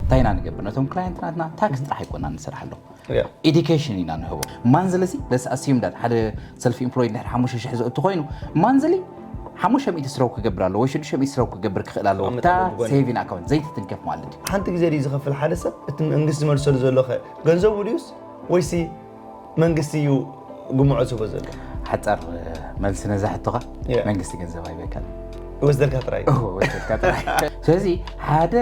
እንታይ ኢና ንገብር? ነቶም ክላየንት ናትና ታክስ ጥራሕ ኣይኮና ንሰርሓሎም፣ ኤዱኬሽን ኢና ንህቦ። ማንዝሊ ሲ ለስ ኣስዩም ዳት ሓደ ሰልፍ ኢምፕሎይድ ድሕሪ ሓሙሽተ ሽሕ ዘእቱ ኮይኑ ማንዝሊ ሓሙሽተ ሚእቲ ስረው ክገብር ኣለዎ ወይ ሽዱሽተ ሚእቲ ስረው ክገብር ክኽእል ኣለዎ። እታ ሴቪን ኣካውንት ዘይትትንከፍ ማለት እዩ። ሓንቲ ግዜ ድዩ ዝኸፍል ሓደ ሰብ? እቲ መንግስቲ ዝመልሰሉ ዘሎ ኸ ገንዘቡ ድዩስ ወይሲ መንግስቲ እዩ ግምዖ ዝህቦ ዘሎ? ሓጻር መልሲ ነዛ ሕቶኻ፣ መንግስቲ ገንዘብ ኣይበካል። ይወስደልካ ጥራይ። ወሰድካ ጥራይ። ስለዚ ሓደ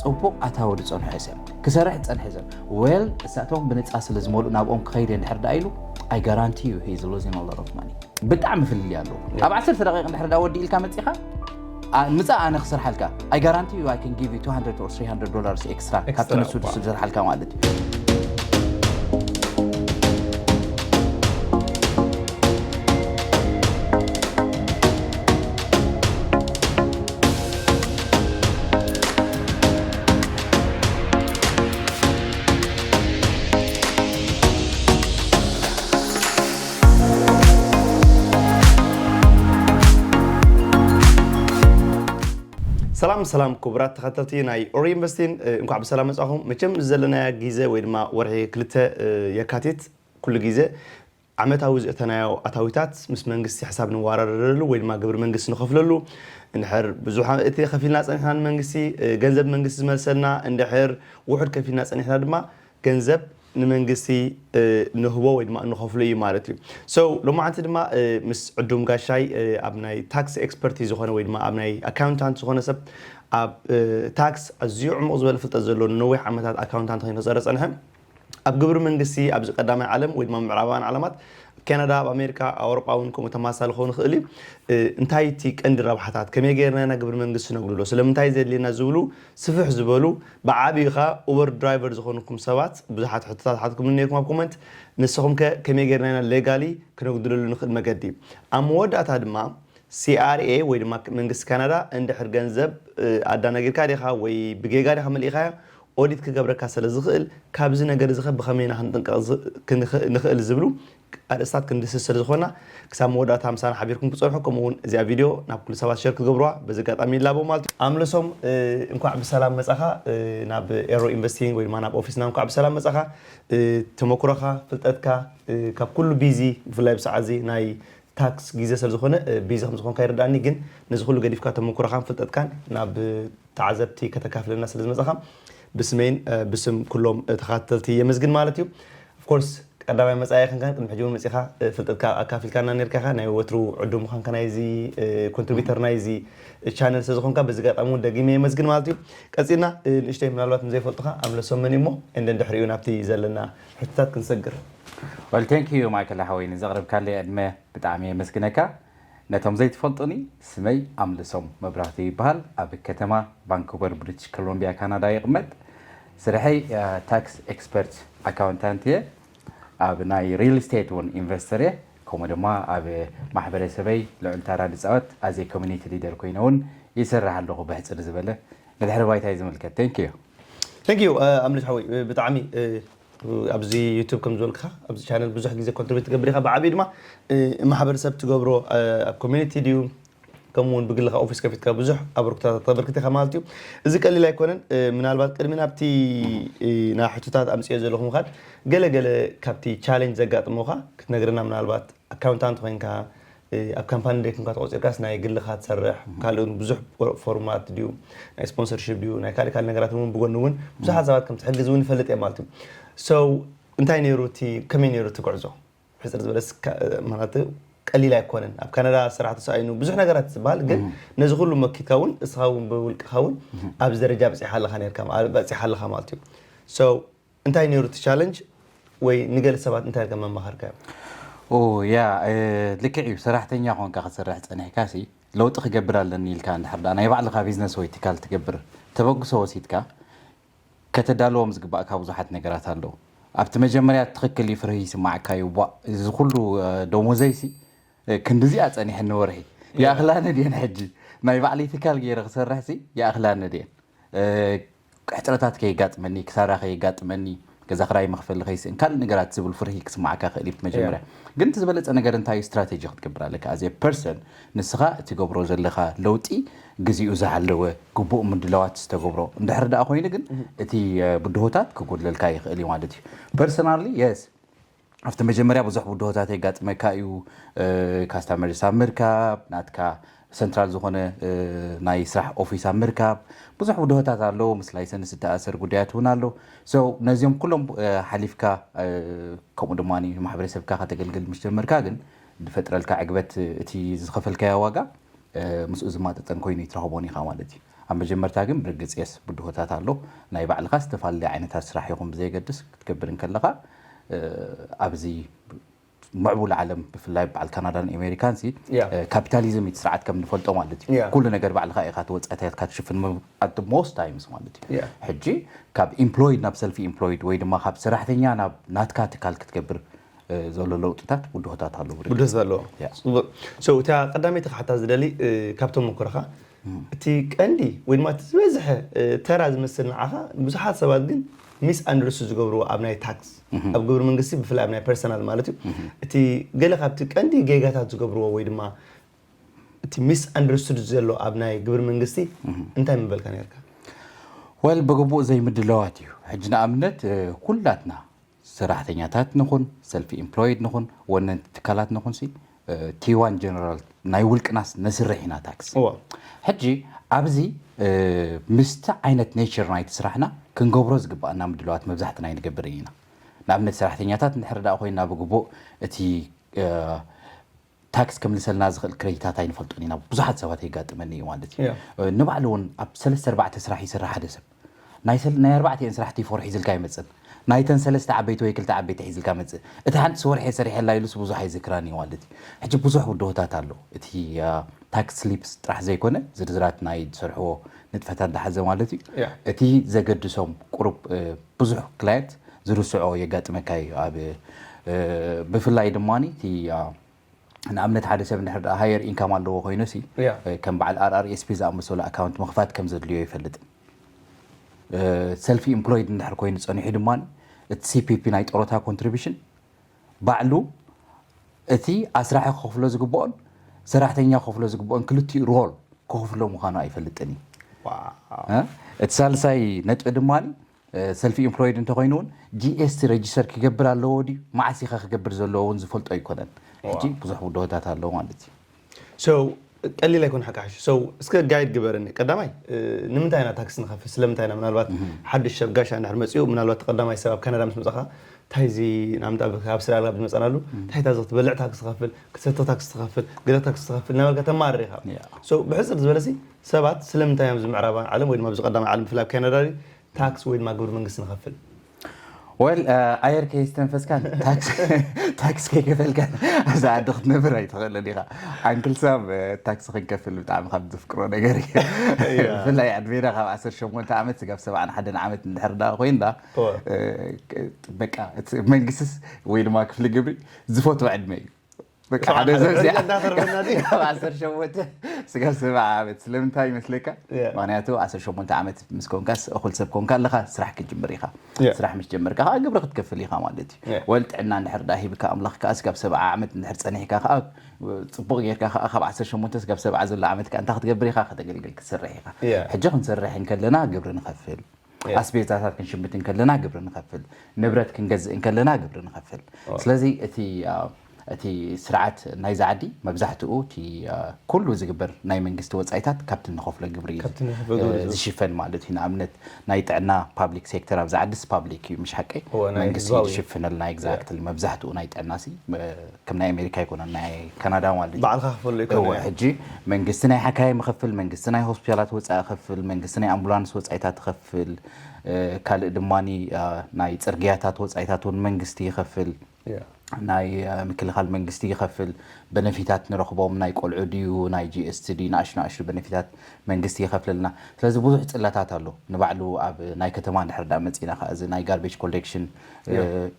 ጽቡቕ ኣታዊ ዝጸንሖ ሰብ ክሰርሕ ዝጸንሐ ሰብ፣ ዌል እሳቶም ብነጻ ስለ ዝመልኡ ናብኦም ክኸይደ እንድሕር ደኣ ኢሉ፣ I guarantee you he is losing a lot of money። ብጣዕሚ ፍልልይ ኣለዎ። ኣብ ዓሰርተ ደቂቕ እንድሕር ደኣ ወዲ ኢልካ መጺኻ፣ ምጻእ ኣነ ክሰርሓልካ፣ I guarantee you I can give you two hundred or three hundred dollars extra ካብቲ ንሱ ዝሰርሓልካ ማለት እዩ። ሰላም ሰላም ክቡራት ተኸተልቲ ናይ ኦሪ ኢንቨስቲን፣ እንኳዕ ብሰላም መጻኹም። መቸም ዘለናያ ግዜ ወይ ድማ ወርሒ ክልተ የካቲት ኩሉ ግዜ ዓመታዊ ዘእተናዮ ኣታዊታት ምስ መንግስቲ ሕሳብ ንወራረደሉ ወይ ድማ ግብሪ መንግስቲ ንኸፍለሉ፣ እንድሕር ብዙሕ እቲ ከፊልና ጸኒሕና ንመንግስቲ፣ ገንዘብ መንግስቲ ዝመልሰልና፣ እንድሕር ውሑድ ከፊልና ጸኒሕና ድማ ገንዘብ ንመንግስቲ ንህቦ ወይ ድማ እንኸፍሎ እዩ ማለት እዩ። So ሎማዓንቲ ድማ ምስ ዕዱም ጋሻይ ኣብ ናይ ታክስ ኤክስፐርቲ ዝኾነ ወይ ድማ ኣብ ናይ ኣካውንታንት ዝኾነ ሰብ፣ ኣብ ታክስ ኣዝዩ ዕሙቕ ዝበለ ፍልጠት ዘለዎ ንነዊሕ ዓመታት ኣካውንታንት ኮይኑ ክሰርሕ ጸንሐ፣ ኣብ ግብሪ መንግስቲ ኣብዚ ቀዳማይ ዓለም ወይ ድማ ምዕራባውያን ዓለማት፣ ኣብ ካናዳ፣ ኣብ ኣሜሪካ፣ ኣብ ኣውሮጳ እውን ከምኡ ተመሳሳሊ ክኸውን ይኽእል እዩ። እንታይ እቲ ቀንዲ ረብሓታት፣ ከመይ ጌርና ኢና ግብሪ መንግስቲ ነጉድሎ፣ ስለምንታይ ዘድልየና ዝብሉ ስፍሕ ዝበሉ፣ ብዓብዩ ኸኣ ኡበር ድራይቨር ዝኾንኩም ሰባት ብዙሓት ሕቶታት ሓትኩም ነይርኩም ኣብ ኮመንት። ንስኹም ከ ከመይ ጌርና ኢና ሌጋሊ ክነጉድለሉ ንኽእል መገዲ? ኣብ መወዳእታ ድማ ሲ ኣር ኤ ወይ ድማ መንግስቲ ካናዳ እንድሕር ገንዘብ ኣዳናጊርካ ዲኻ ወይ ብጌጋ ዲኻ መሊእኻያ ኦዲት ክገብረካ ስለ ዝኽእል፣ ካብዚ ነገር እዚ ኸ ብኸመይ ኢና ክንጥንቀቕ ዝ-፣ ክንኽ-፣ ንኽእል ዝብሉ ኣርእስታት ክንድስስ ስለ ዝኾና፣ ክሳብ መወዳእታ ምሳና ሓቢርኩም ክጸንሑ፣ ከምኡ እውን እዚኣ ቪድዮ ናብ ኩሉ ሰባት ሸር ክትገብሩዋ በዚ ኣጋጣሚ ይላቦ ማለት እዩ። ኣምለሶም፣ እ፣ እንኳዕ ብሰላም መጻኻ፣ እ፣ ናብ ኤሮ ኢንቨስቲንግ ወይ ድማ ናብ ኦፊስና እንኳዕ ብሰላም መጻኻ። እ፣ ተመኩሮኻ፣ ፍልጠትካ፣ እ፣ ካብ ኩሉ ቢዚ፣ ብፍላይ ብሰዓት እዚ ናይ ታክስ ግዜ ስለ ዝኾነ፣ እ፣ ቢዚ ከም ዝኾንካ ይርዳእኒ፣ ግን ነዚ ኩሉ ገዲፍካ ተመኩሮኻን ፍልጠትካን ናብ ተዓዘብቲ ከተካፍለና ስለ ዝመጻኻ ብስመይን፣ እ፣ ብስም ኩሎም፣ እ፣ ተኸታተልቲ የመስግን ማለት እዩ። ኦፍኮርስ ቀዳማይ መጻኢ ኣይኮንካን፣ ቅድሚ ሕጂ እውን መጺኻ፣ እ፣ ፍልጠትካ ኣካፊልካና ነርካ ኢኻ። ናይ ወትሩ ዕዱም ምዃንካ ናይዚ፣ እ፣ ኮንትሪቢተር ናይዚ ቻነል ስለ ዝኾንካ በዚ ኣጋጣሚ እውን ደጊመ የመስግን ማለት እዩ። ቀጺልና፣ እ፣ ንእሽተይ ምናልባት ንዘይፈልጡኻ ኣምለሶም መን እዩ እሞ፣ እንደ እንድሕሪኡ ናብቲ ዘለና ሕቶታት ክንሰግር። Well, thank you ማይክል ሓወይ፣ ንዘቕረብካለይ ዕድመ ብጣዕሚ የመስግነካ። ነቶም ዘይትፈልጡኒ፣ ስመይ ኣምልሶም መብራህቱ ይበሃል። ኣብ ከተማ ቫንኩቨር፣ ብሪቲሽ ኮሎምቢያ፣ ካናዳ ይቕመጥ። ስርሐይ፣ እ፣ ታክስ ኤክስፐርት ኣካውንታንት እየ። ኣብ ናይ ሪል ስቴት እውን ኢንቨስተር እየ። ከምኡ ድማ ኣብ ማሕበረሰበይ ልዑል ታራ ዝፃወት ኣዜ ኮሚኒቲ ሊደር ኮይነ እውን ይሰርሕ ኣለኹ። ብሕፅር ዝበለ ንድሕሪ ባይታይ ዝምልከት። Thank you። Thank you፣ እ፣ ኣምልሽ ሓወይ፣ እ፣ ብጣዕሚ፣ እ፣ ኣብዚ ዩቱብ ከም ዝበልካ፣ ኣብዚ ቻነል ብዙሕ ግዜ ኮንትሪቢዩት ትገብር ኢኻ። ብዓብዩ ድማ፣ እ፣ ማሕበረሰብ ትገብሮ፣ እ፣ ኣብ ኮሚኒቲ ድዩ፣ ከምኡ እውን ብግልኻ ኦፊስ ከፊትካ ብዙሕ ኣበርክቶታት ተበርክት ኢኻ ማለት እዩ። እዚ ቀሊል ኣይኮነን። እ፣ ምናልባት ቅድሚ ናብቲ፣ እ፣ ናብ ሕቶታት ኣምፅኦ ዘለኹ ምኻድ፣ ገለ ገለ ካብቲ ቻሌንጅ ዘጋጥሙኻ ክትነግረና፣ ምናልባት ኣካውንታንት ኮይንካ፣ እ፣ ኣብ ካምፓኒ ደይ ኮንካ ተቆፂርካስ ናይ ግልኻ ትሰርሕ፣ ካልእ እውን ብዙሕ ፎ-፣ ፎርማት ድዩ፣ ናይ ስፖንሰርሺፕ ድዩ፣ ናይ ካልእ ካልእ ነገራት እውን ብጎኒ እውን ብዙሓት ሰባት ከም ትሕግዝ እውን ይፈልጥ እየ ማለት እዩ። So እንታይ ነይሩ እቲ፣ ከመይ ነይሩ እቲ ጉዕዞ? ሕፅር ዝበለስ ካ-፣ ማለት ቀሊል ኣይኮነን። ኣብ ካናዳ ስራሕ ተሳኢኑ ብዙሕ ነገራት ዝበሃል፣ ግን ነዚ ኩሉ መኪትካ እውን እስኻ እውን ብውልቅኻ እውን ኣብዚ ደረጃ በፂሓ ኣለኻ ነርካ፣ በፂሓ ኣለኻ ማለት እዩ። So እንታይ ነይሩ እቲ ቻለንጅ ወይ ንገለ ሰባት እንታይ ኢልካ መማኸርካዮም? ኦ፣ ያ፣ እ፣ ልክዕ እዩ። ሰራሕተኛ ኾንካ ክሰርሕ ጸኒሕካ ሲ ለውጢ ክገብር ኣለኒ ኢልካ እንድሕር ደኣ ናይ ባዕልኻ ቢዝነስ ወይ ትካል ትገብር፣ ተበግሶ ወሲድካ ከተዳልዎም ዝግባእካ ብዙሓት ነገራት ኣለዉ። ኣብቲ መጀመርያ ትኽክል እዩ፣ ፍርሂ ይስማዓካ እዩ። ቧ፣ እዚ ኩሉ፣ እ፣ ደሞዘይ ሲ፣ እ፣ ክንድዚኣ ጸኒሐኒ ወርሒ። ያ። ይኣኽላኒ ድየን ሕጂ? ናይ ባዕለይ ትካል ገይረ ክሰርሕ ሲ ይኣኽላኒ ድየን? እ፣ ሕጽረታት ከየጋጥመኒ፣ ክሳራ ከየጋጥመኒ፣ ገዛ ክራይ መኽፈሊ ከይስእን ካልእ ነገራት ዝብል ፍርሂ ክስማዓካ ክእል እዩ ብመጀመርያ። ግን እቲ ዝበለፀ ነገር እንታይ እዩ? ስትራቴጂ ክትገብር ኣለካ። ኣዘ ፐርሰን ንስኻ እትገብሮ ዘለኻ ለውጢ ግዜኡ ዝሃለወ ግቡእ ምድላዋት ዝተገብሮ እንድሕር ደኣ ኮይኑ ግን እቲ ብድሆታት ክጎድለልካ ይኽእል እዩ ማለት እዩ። ፐርሰናሊ የስ ኣብቲ መጀመርያ ብዙሕ ብድሆታት የጋጥመካ እዩ። ካስተመርስ ኣብ ምርካብ ናትካ ሰንትራል ዝኾነ ናይ ስራሕ ኦፊስ ኣብ ምርካብ ብዙሕ ብድሆታት ኣለዎ። ምስ ላይሰንስ ዝተኣሰር ጉዳያት እውን ኣሎ። ነዚኦም ኩሎም ሓሊፍካ ከምኡ ድማ ንማሕበረሰብካ ከተገልግል ምስ ጀመርካ ግን ዝፈጥረልካ ዕግበት እቲ ዝኸፈልካዮ ዋጋ ምስኡ ዝማጠጠን ኮይኑ ይትረኽቦን ኢኻ ማለት እዩ። ኣብ መጀመርታ ግን ብርግፅ የስ ብድሆታት ኣሎ። ናይ ባዕልኻ ዝተፈላለየ ዓይነታት ስራሕ ይኹን ብዘየገድስ ክትገብር እንከለኻ ኣብዚ ምዕቡል ዓለም ብፍላይ በዓል ካናዳን ኣሜሪካን ሲ ካፒታሊዝም እቲ ስርዓት ከም ንፈልጦ ማለት እዩ። ኩሉ ነገር ባዕልኻ ኢኻ እቲ ወፃኢታትካ ትሽፍን at the most times ማለት እዩ። ሕጂ ካብ ኢምፕሎይድ ናብ ሰልፊ ኢምፕሎይድ ወይ ድማ ካብ ሰራሕተኛ ናብ ናትካ ትካል ክትገብር ዘሎ ለውጥታት ብድሆታት ኣሎ። ብድሆታት ኣለዎ። ፅቡቅ። እታ ቀዳመይቲ ክሓታ ዝደሊ ካብ ተመክሮኻ እቲ ቀንዲ ወይ ድማ እቲ ዝበዝሐ ተራ ዝመስል ንዓኻ ብዙሓት ሰባት ግን ሚስ ኣንደርስቱድ ዝገብርዎ ኣብ ናይ ታክስ ኣብ ግብሪ መንግስቲ ብፍላይ ኣብ ናይ ፐርሰናል ማለት እዩ እቲ ገለ ካብቲ ቀንዲ ጌጋታት ዝገብርዎ ወይ ድማ እቲ ሚስ ኣንደርስቱድ ዘሎ ኣብ ናይ ግብሪ መንግስቲ እንታይ ምበልካ ነርካ? ወል ብግቡእ ዘይምድለዋት እዩ። ሕጂ ንኣብነት ኩላትና ሰራሕተኛታት ንኹን ሰልፊ ኢምፕሎይድ ንኹን ወነንቲ ትካላት ንኹን ሲ ቲዋን ጀነራል ናይ ውልቅናስ ነስርሕ ኢና ታክስ። ሕጂ ኣብዚ ምስቲ ዓይነት ኔቸር ናይቲ ስራሕና ክንገብሮ ዝግባኣና ምድለዋት መብዛሕትና ኣይንገብርን ኢና። ንኣብነት ሰራሕተኛታት እንድሕር ደኣ ኮይና ብግቡእ እቲ ታክስ ከምልሰልና ዝኽእል ክሬዲታት ኣይንፈልጦን ኢና። ብዙሓት ሰባት የጋጥመኒ እዩ ማለት እዩ። ንባዕሉ እውን ኣብ ሰለስተ ኣርባዕተ ስራሕ ይሰርሕ ሓደ ሰብ ናይ ኣርባዕቲኤን ስራሕቲ ፎር ሒዝልካ ኣይመፅን። ናይተን ሰለስተ ዓበይቲ ወይ ክልተ ዓበይቲ ሒዝልካ መፅእ። እቲ ሓንቲ ወርሒ ሰሪሐላ ኢሉስ ብዙሕ ኣይዝክራን እዩ ማለት እዩ። ሕጂ ብዙሕ ውድሆታት ኣሎ። እቲ ታክስ ስሊፕስ ጥራሕ ዘይኮነ ዝርዝራት ናይ ዝሰርሕዎ ንጥፈታት ዝሓዘ ማለት እዩ። እቲ ዘገድሶም ቁሩብ ብዙሕ ክላየንት ዝርስዖ የጋጥመካ እዩ። ኣብ ብፍላይ ድማ እቲ ንኣብነት ሓደ ሰብ እንድሕር ደኣ ሃየር ኢንካም ኣለዎ ኮይኑ ሲ ከም በዓል ኣር ኣር ኤስ ፒ ዝኣመሰሉ ኣካውንት ምኽፋት ከም ዘድልዮ ይፈልጥ። ሰልፊ ኢምፕሎይድ እንድሕር ኮይኑ ጸኒሑ ድማ እቲ ሲ ፒ ፒ ናይ ጦሮታ ኮንትሪቢሽን ባዕሉ እቲ ኣስራሒ ክኸፍሎ ዝግብኦን ሰራሕተኛ ክኸፍሎ ዝግብኦን ክልቲኡ ሮል ክኸፍሎ ምዃኑ ኣይፈልጥን እዩ። እቲ ሳልሳይ ነጥቢ ድማ ሰልፊ ኢምፕሎይድ እንተኮይኑ እውን ጂ ኤስ ቲ ረጅስተር ክገብር ኣለዎ ድዩ መዓስ ኢኻ ክገብር ዘለዎ እውን ዝፈልጦ ኣይኮነን። ሕጂ ብዙሕ ውድሆታት ኣለዎ ማለት እዩ። ቀሊል ኣይኮን ሓቃሽ ሰው እስከ ጋይድ ግበርኒ ቀዳማይ ንምንታይ ኢና ታክስ ንኸፍል ስለምንታይ ኢና ምናልባት ሓድሽ ሰብ ጋሻ እንድሕር መፅኡ ምናልባት ተቀዳማይ ሰብ ኣብ ካናዳ ምስ መፃኻ እንታይ እዚ ናምጣ ኣብ ስራ ኣብ ዝመፃናሉ እንታይ ታዚ ክትበልዕ ታክስ ትኸፍል ክትሰተ ታክስ ትኸፍል ገለ ታክስ ትኸፍል እናበልካ ተማርር ኢኻ ብሕፅር ዝበለሲ ሰባት ስለምንታይ እዮም እዚ ምዕራባን ዓለም ወይ ድማ ኣብዚ ቀዳማይ ዓለም ብፍላይ ኣብ ካናዳ ታክስ ወይ ድማ ግብሪ መንግስቲ ንኸፍል ወል ኣየር ከይስተንፈስካን ታክስ ከይከፈልካን ኣብዛ ዓዲ ክትነብር ኣይትኽእልን ኢኻ። ኣንክል ሳም ታክስ ክንከፍል ብጣዕሚ ካብ ዘፍቅሮ ነገር እዩ። ብፍላይ ዕድሜና ካብ ዓሰርተ ሸሞንተ ዓመት ስጋብ ሰብዓን ሓደን ዓመት እንድሕር ዳ ኮይንና በቃ መንግስትስ ወይ ድማ ክፍሊ ግብሪ ዝፈትዎ ዕድመ እዩ። በቃ ሓደ ሰብ እዚኣ ካብ ዓሰርተ ሸሞንተ ስጋብ ሰብዓ ዓመት ስለምንታይ ይመስለካ? ምክንያቱ ዓሰርተ ሸሞንተ ዓመት ምስ ኮንካስ እኹል ሰብ ኮንካ ኣለኻ ስራሕ ክትጅምር ኢኻ። ስራሕ ምስ ጀመርካ ከዓ ግብሪ ክትከፍል ኢኻ ማለት እዩ። ወል ጥዕና እንድሕር ዳ ሂብካ ኣምላኽ ከዓ ስጋብ ሰብዓ ዓመት እንድሕር ጸኒሕካ ከዓ ጽቡቕ ጌርካ ከዓ ካብ ዓሰርተ ሸሞንተ ስጋብ ሰብዓ ዘሎ ዓመት ከዓ እንታይ ክትገብር ኢኻ? ከተገልግል ክትሰርሕ ኢኻ። ሕጂ ክንሰርሕ እንከለና ግብሪ ንኸፍል ኣስቤዛታት ክንሽምት እንከለና ግብሪ ንኸፍል፣ ንብረት ክንገዝእ እንከለና ግብሪ ንኸፍል። ስለዚ እቲ እቲ ስርዓት ናይዚ ዓዲ መብዛሕትኡ እቲ ኩሉ ዝግበር ናይ መንግስቲ ወፃኢታት ካብቲ ንኸፍሎ ግብሪ እዩ ዝሽፈን ማለት እዩ። ንኣብነት ናይ ጥዕና ፓብሊክ ሴክተር ኣብዚ ዓዲስ ፓብሊክ እዩ ምሽ ሓቀይ መንግስቲ ዝሽፍነልና። ኤግዛክትሊ መብዛሕትኡ ናይ ጥዕና ሲ ከም ናይ ኣሜሪካ ኣይኮነን ናይ ካናዳ ማለት እዩ። ባዕልካ ክፈሎ ኣይኮነን። ሕጂ መንግስቲ ናይ ሓካይ ምኸፍል መንግስቲ ናይ ሆስፒታላት ወፃኢ ኸፍል መንግስቲ ናይ ኣምቡላንስ ወፃኢታት ኸፍል ካልእ ድማ ናይ ፅርግያታት ወፃኢታት እውን መንግስቲ ይኸፍል። ናይ ምክልኻል መንግስቲ ይኸፍል፣ በነፊታት ንረኽቦም ናይ ቆልዑ ድዩ ናይ ጂኤስቲ ድዩ ንኣሽቱ ንኣሽቱ በነፊታት መንግስቲ ይኸፍለልና። ስለዚ ብዙሕ ፅለታት ኣሎ። ንባዕሉ ኣብ ናይ ከተማ እንድሕር ዳ መፂና ከዓ እዚ ናይ ጋርቤጅ ኮሌክሽን፣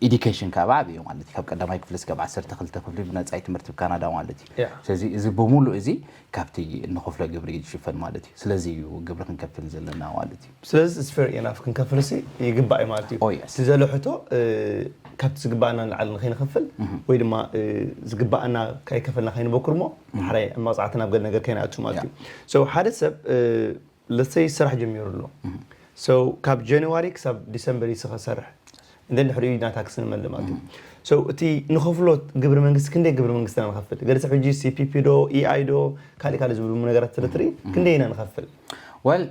ኢዱኬሽን ከዓ ብዓብዩ ማለት እዩ። ካብ ቀዳማይ ክፍሊ እስከብ ዓሰርተ ክልተ ክፍሊ ብነፃ እዩ ትምህርቲ ብካናዳ ማለት እዩ። ስለዚ እዚ ብምሉእ እዚ ካብቲ እንኸፍሎ ግብሪ እዩ ዝሽፈን ማለት እዩ። ስለዚ እዩ ግብሪ ክንከፍል ዘለና ማለት እዩ። ስለዚ it's fair enough ክንከፍል ሲ ይግባእ እዩ ማለት እዩ። እቲ ዘሎ ሕቶ ካብቲ ዝግባኣና ንላዕሊ ንኸይንኸፍል ወይ ድማ ዝግባኣና ከይከፈልና ከይንበኩር እሞ ሓራይ መቕፃዕቲ ናብ ገለ ነገር ከይንኣቱ ማለት እዩ። So ሓደ ሰብ ለሰይ ስራሕ ጀሚሩ ኣሎ። So ካብ ጃንዋሪ ክሳብ ዲሰምበር ይስኸ ሰርሕ እንደ ድሕሪኡ ኢና ታክስ ንመልእ ማለት እዩ። So እቲ ንኸፍሎ ግብሪ መንግስቲ ክንደይ ግብሪ መንግስቲ ኢና ንኸፍል? ገለ ሰብ ሕጂ CPP ዶ EI ዶ ካልእ ካልእ ዝብሉ ነገራት ትርትሪ ክንደይ ኢና ንኸፍል? Well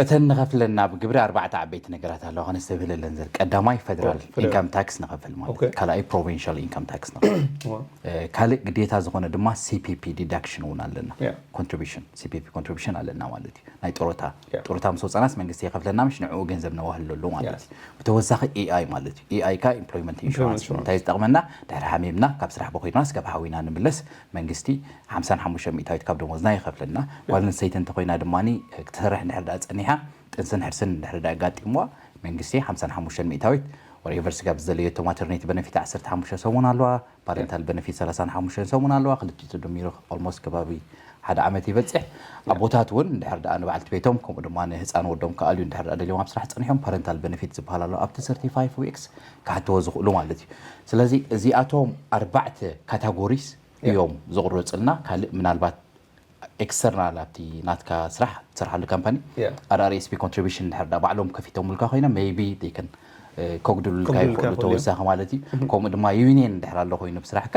እተን ንኸፍለን ናብ ግብሪ ኣርባዕተ ዓበይቲ ነገራት ኣለዋ። ከነስተብህለለን ዘል ቀዳማይ ፌደራል ኢንካም ታክስ ንኸፍል ማለት ካልኣይ ፕሮቪንሻል ኢንካም ታክስ ንኸፍል። ካልእ ግዴታ ዝኾነ ድማ CPP ዲዳክሽን እውን ኣለና። ኮንትሪቢሽን CPP ኮንትሪቢሽን ኣለና ማለት እዩ። ናይ ጡረታ ጡረታ ምስ ወፃናስ መንግስቲ የኸፍለና ምሽ ንዕኡ ገንዘብ ነዋህለሉ ማለት እዩ። ብተወሳኺ AI ማለት እዩ። AI ካ ኢምፕሎይመንት ኢንሹራንስ እንታይ ዝጠቕመና? ድሕሪ ሓሚምና ካብ ስራሕ በኮይድና ስከብ ሓዊና ንምለስ መንግስቲ ሓምሳን ሓሙሽተ ሚእታዊት ካብ ደሞዝና ይኸፍለና። ጓል ኣንስተይቲ እንተኮይና ድማ ክትሰርሕ እንድሕር ዳኣ ፀኒሓ ጥንስን ሕርስን እንድሕር ዳኣ ኣጋጢምዋ መንግስቲ ሓምሳን ሓሙሽተ ሚእታዊት ወሬቨር ስጋብ ዝደለየቶ ማተርኒቲ በነፊት ዓሰርተ ሓሙሽተ ሰሙን ኣለዋ። ፓረንታል በነፊት ሰላሳን ሓሙሽተን ሰሙን ኣለዋ። ክልቲኡ ተደሚሩ ኦልሞስት ከባቢ ሓደ ዓመት ይበፅሕ። ኣቦታት እውን እንድሕር ደኣ ንበዓልቲ ቤቶም ከምኡ ድማ ንህፃን ወዶም ክኣልዩ እንድሕር ደኣ ደልዮም ኣብ ስራሕ ፀኒሖም ፓረንታል በነፊት ዝበሃል ኣሎ ኣብቲ ሰርቲፋይቭ ዊክስ ክሓትዎ ዝኽእሉ ማለት እዩ። ስለዚ እዚኣቶም ኣርባዕተ ካታጎሪስ እዮም ዝቑረፅልና። ካልእ ምናልባት ኤክስተርናል ኣብቲ ናትካ ስራሕ ትሰርሓሉ ካምፓኒ RRSP ኮንትሪቢሽን እንድሕር ደኣ ባዕሎም ከፊቶምልካ ኮይኖም maybe they can ከጉድሉልካ ይኽእሉ ተወሳኺ ማለት እዩ። ከምኡ ድማ ዩኒየን እንድሕር ኣሎ ኮይኑ ብስራሕካ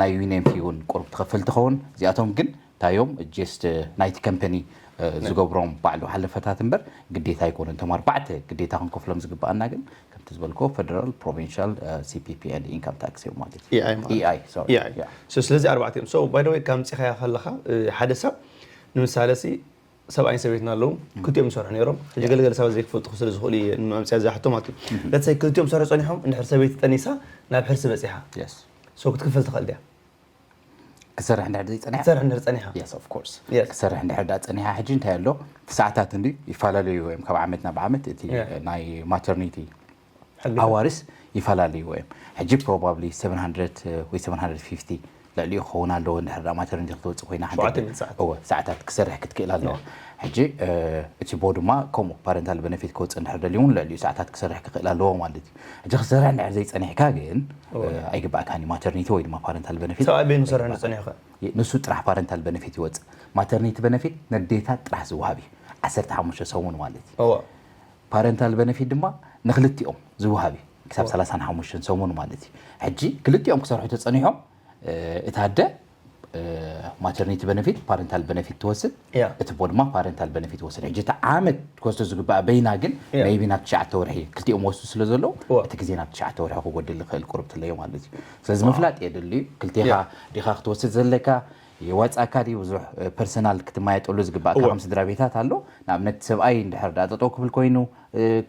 ናይ ዩኒየን ፊ እውን ቁሩብ ትኸፍል ትኸውን። እዚኣቶም ግን ታዮም ጀስት ናይቲ ከምፐኒ ዝገብሮም ባዕሉ ሓለፈታት እምበር ግዴታ ኣይኮኑን። እቶም ኣርባዕተ ግዴታ ክንከፍሎም ዝግበኣና ግን ከምቲ ዝበልኮ ፌደራል ፕሮቪንሻል CPP and income tax እዮም ማለት እዩ። EI ማለት EI sorry EI so ስለዚ ኣርባዕተ እዮም። So by the way ካብ ምፂኻያ ከለኻ ሓደ ሰብ ንምሳሌ ሲ ሰብኣይን ሰበይትን ኣለዉ ክልቲኦም ይሰርሑ ነይሮም። ሕጂ ገለገለ ሰባት ዘይክፈልጡ ስለ ዝኽእሉ እየ ንምምፅያ እዛ ሕቶ ማለት እዩ። Let's say ክልቲኦም ይሰርሑ ፀኒሖም እንድሕር ሰበይቲ ጠኒሳ ናብ ሕርሲ በፂሓ Yes so ክትክፈል ትኽእል ድያ? ክሰርሕ እንድሕር ዘይፀኒሓ ክትሰርሕ እንድሕር ፀኒሓ Yes of course Yes ክሰርሕ እንድሕር ዳ ፀኒሓ ሕጂ እንታይ ኣሎ እቲ ሰዓታት እንዲ ይፈላለዩ እዮም ካብ ዓመት ናብ ዓመት እቲ ናይ ማተርኒቲ ኣዋርስ ይፈላለዩ እዮም። ሕጂ probably seven hundred ወይ seven hundred fifty ልዕሊኡ ክኸውን ኣለዎ እንድሕር ዳ ማተርኒቲ ክትወፅእ ኮይና ሸውዓተ ሚእቲ ሰዓት እወ ሰዓታት ክሰርሕ ክትክእል ኣለዋ። ሕጂ እቲ ቦ ድማ ከምኡ ፓረንታል በነፊት ክወፅእ እንድሕር ደልዩ እውን ልዕሊኡ ሰዓታት ክሰርሕ ክኽእል ኣለዎ ማለት እዩ። ሕጂ ክሰርሕ እንድሕር ዘይፀኒሕካ ግን ኣይግባእካን እዩ ማተርኒቲ ወይ ድማ ፓረንታል በነፊት ሰብኣይ በይኑ ክሰርሕ እንድሕር ፀኒሑ ከ? ንሱ ጥራሕ ፓረንታል በነፊት ይወፅእ። ማተርኒቲ በነፊት ነዴታት ጥራሕ ዝወሃብ እዩ። ዓሰርተ ሓሙሽተ ሰሙን ማለት እዩ። እወ ፓረንታል በነፊት ድማ ንክልቲኦም ዝወሃብ እዩ ክሳብ ሰላሳን ሓሙሽተን ሰሙን ማለት እዩ። ሕጂ ክልቲኦም ክሰርሑ ተፀኒሖም እታ ኣደ ማተርኒቲ በነፊት ፓረንታል በነፊት ትወስድ ያ እቲ ቦ ድማ ፓረንታል በነፊት ይወስድ። ሕጂ እቲ ዓመት ክወስዶ ዝግባእ በይና ግን ያ maybe ናብ ትሽዓተ ወርሒ ክልቲኦም ወስዱ ስለ ዘለዉ እወ እቲ ግዜ ናብ ትሽዓተ ወርሒ ክጎድል ይኽእል ቁሩብ ትለዮ ማለት እዩ። ስለዚ ምፍላጥ የድሊ እዩ። ክልቴኻ ያ ዲኻ ክትወስድ ዘለካ የዋፅኣካ ድዩ ብዙሕ ፐርሰናል ክትማየጠሉ ዝግባእካ እወ ከም ስድራ ቤታት ኣሎ። ንኣብነት ሰብኣይ እንድሕር ዳ ጠጠው ክብል ኮይኑ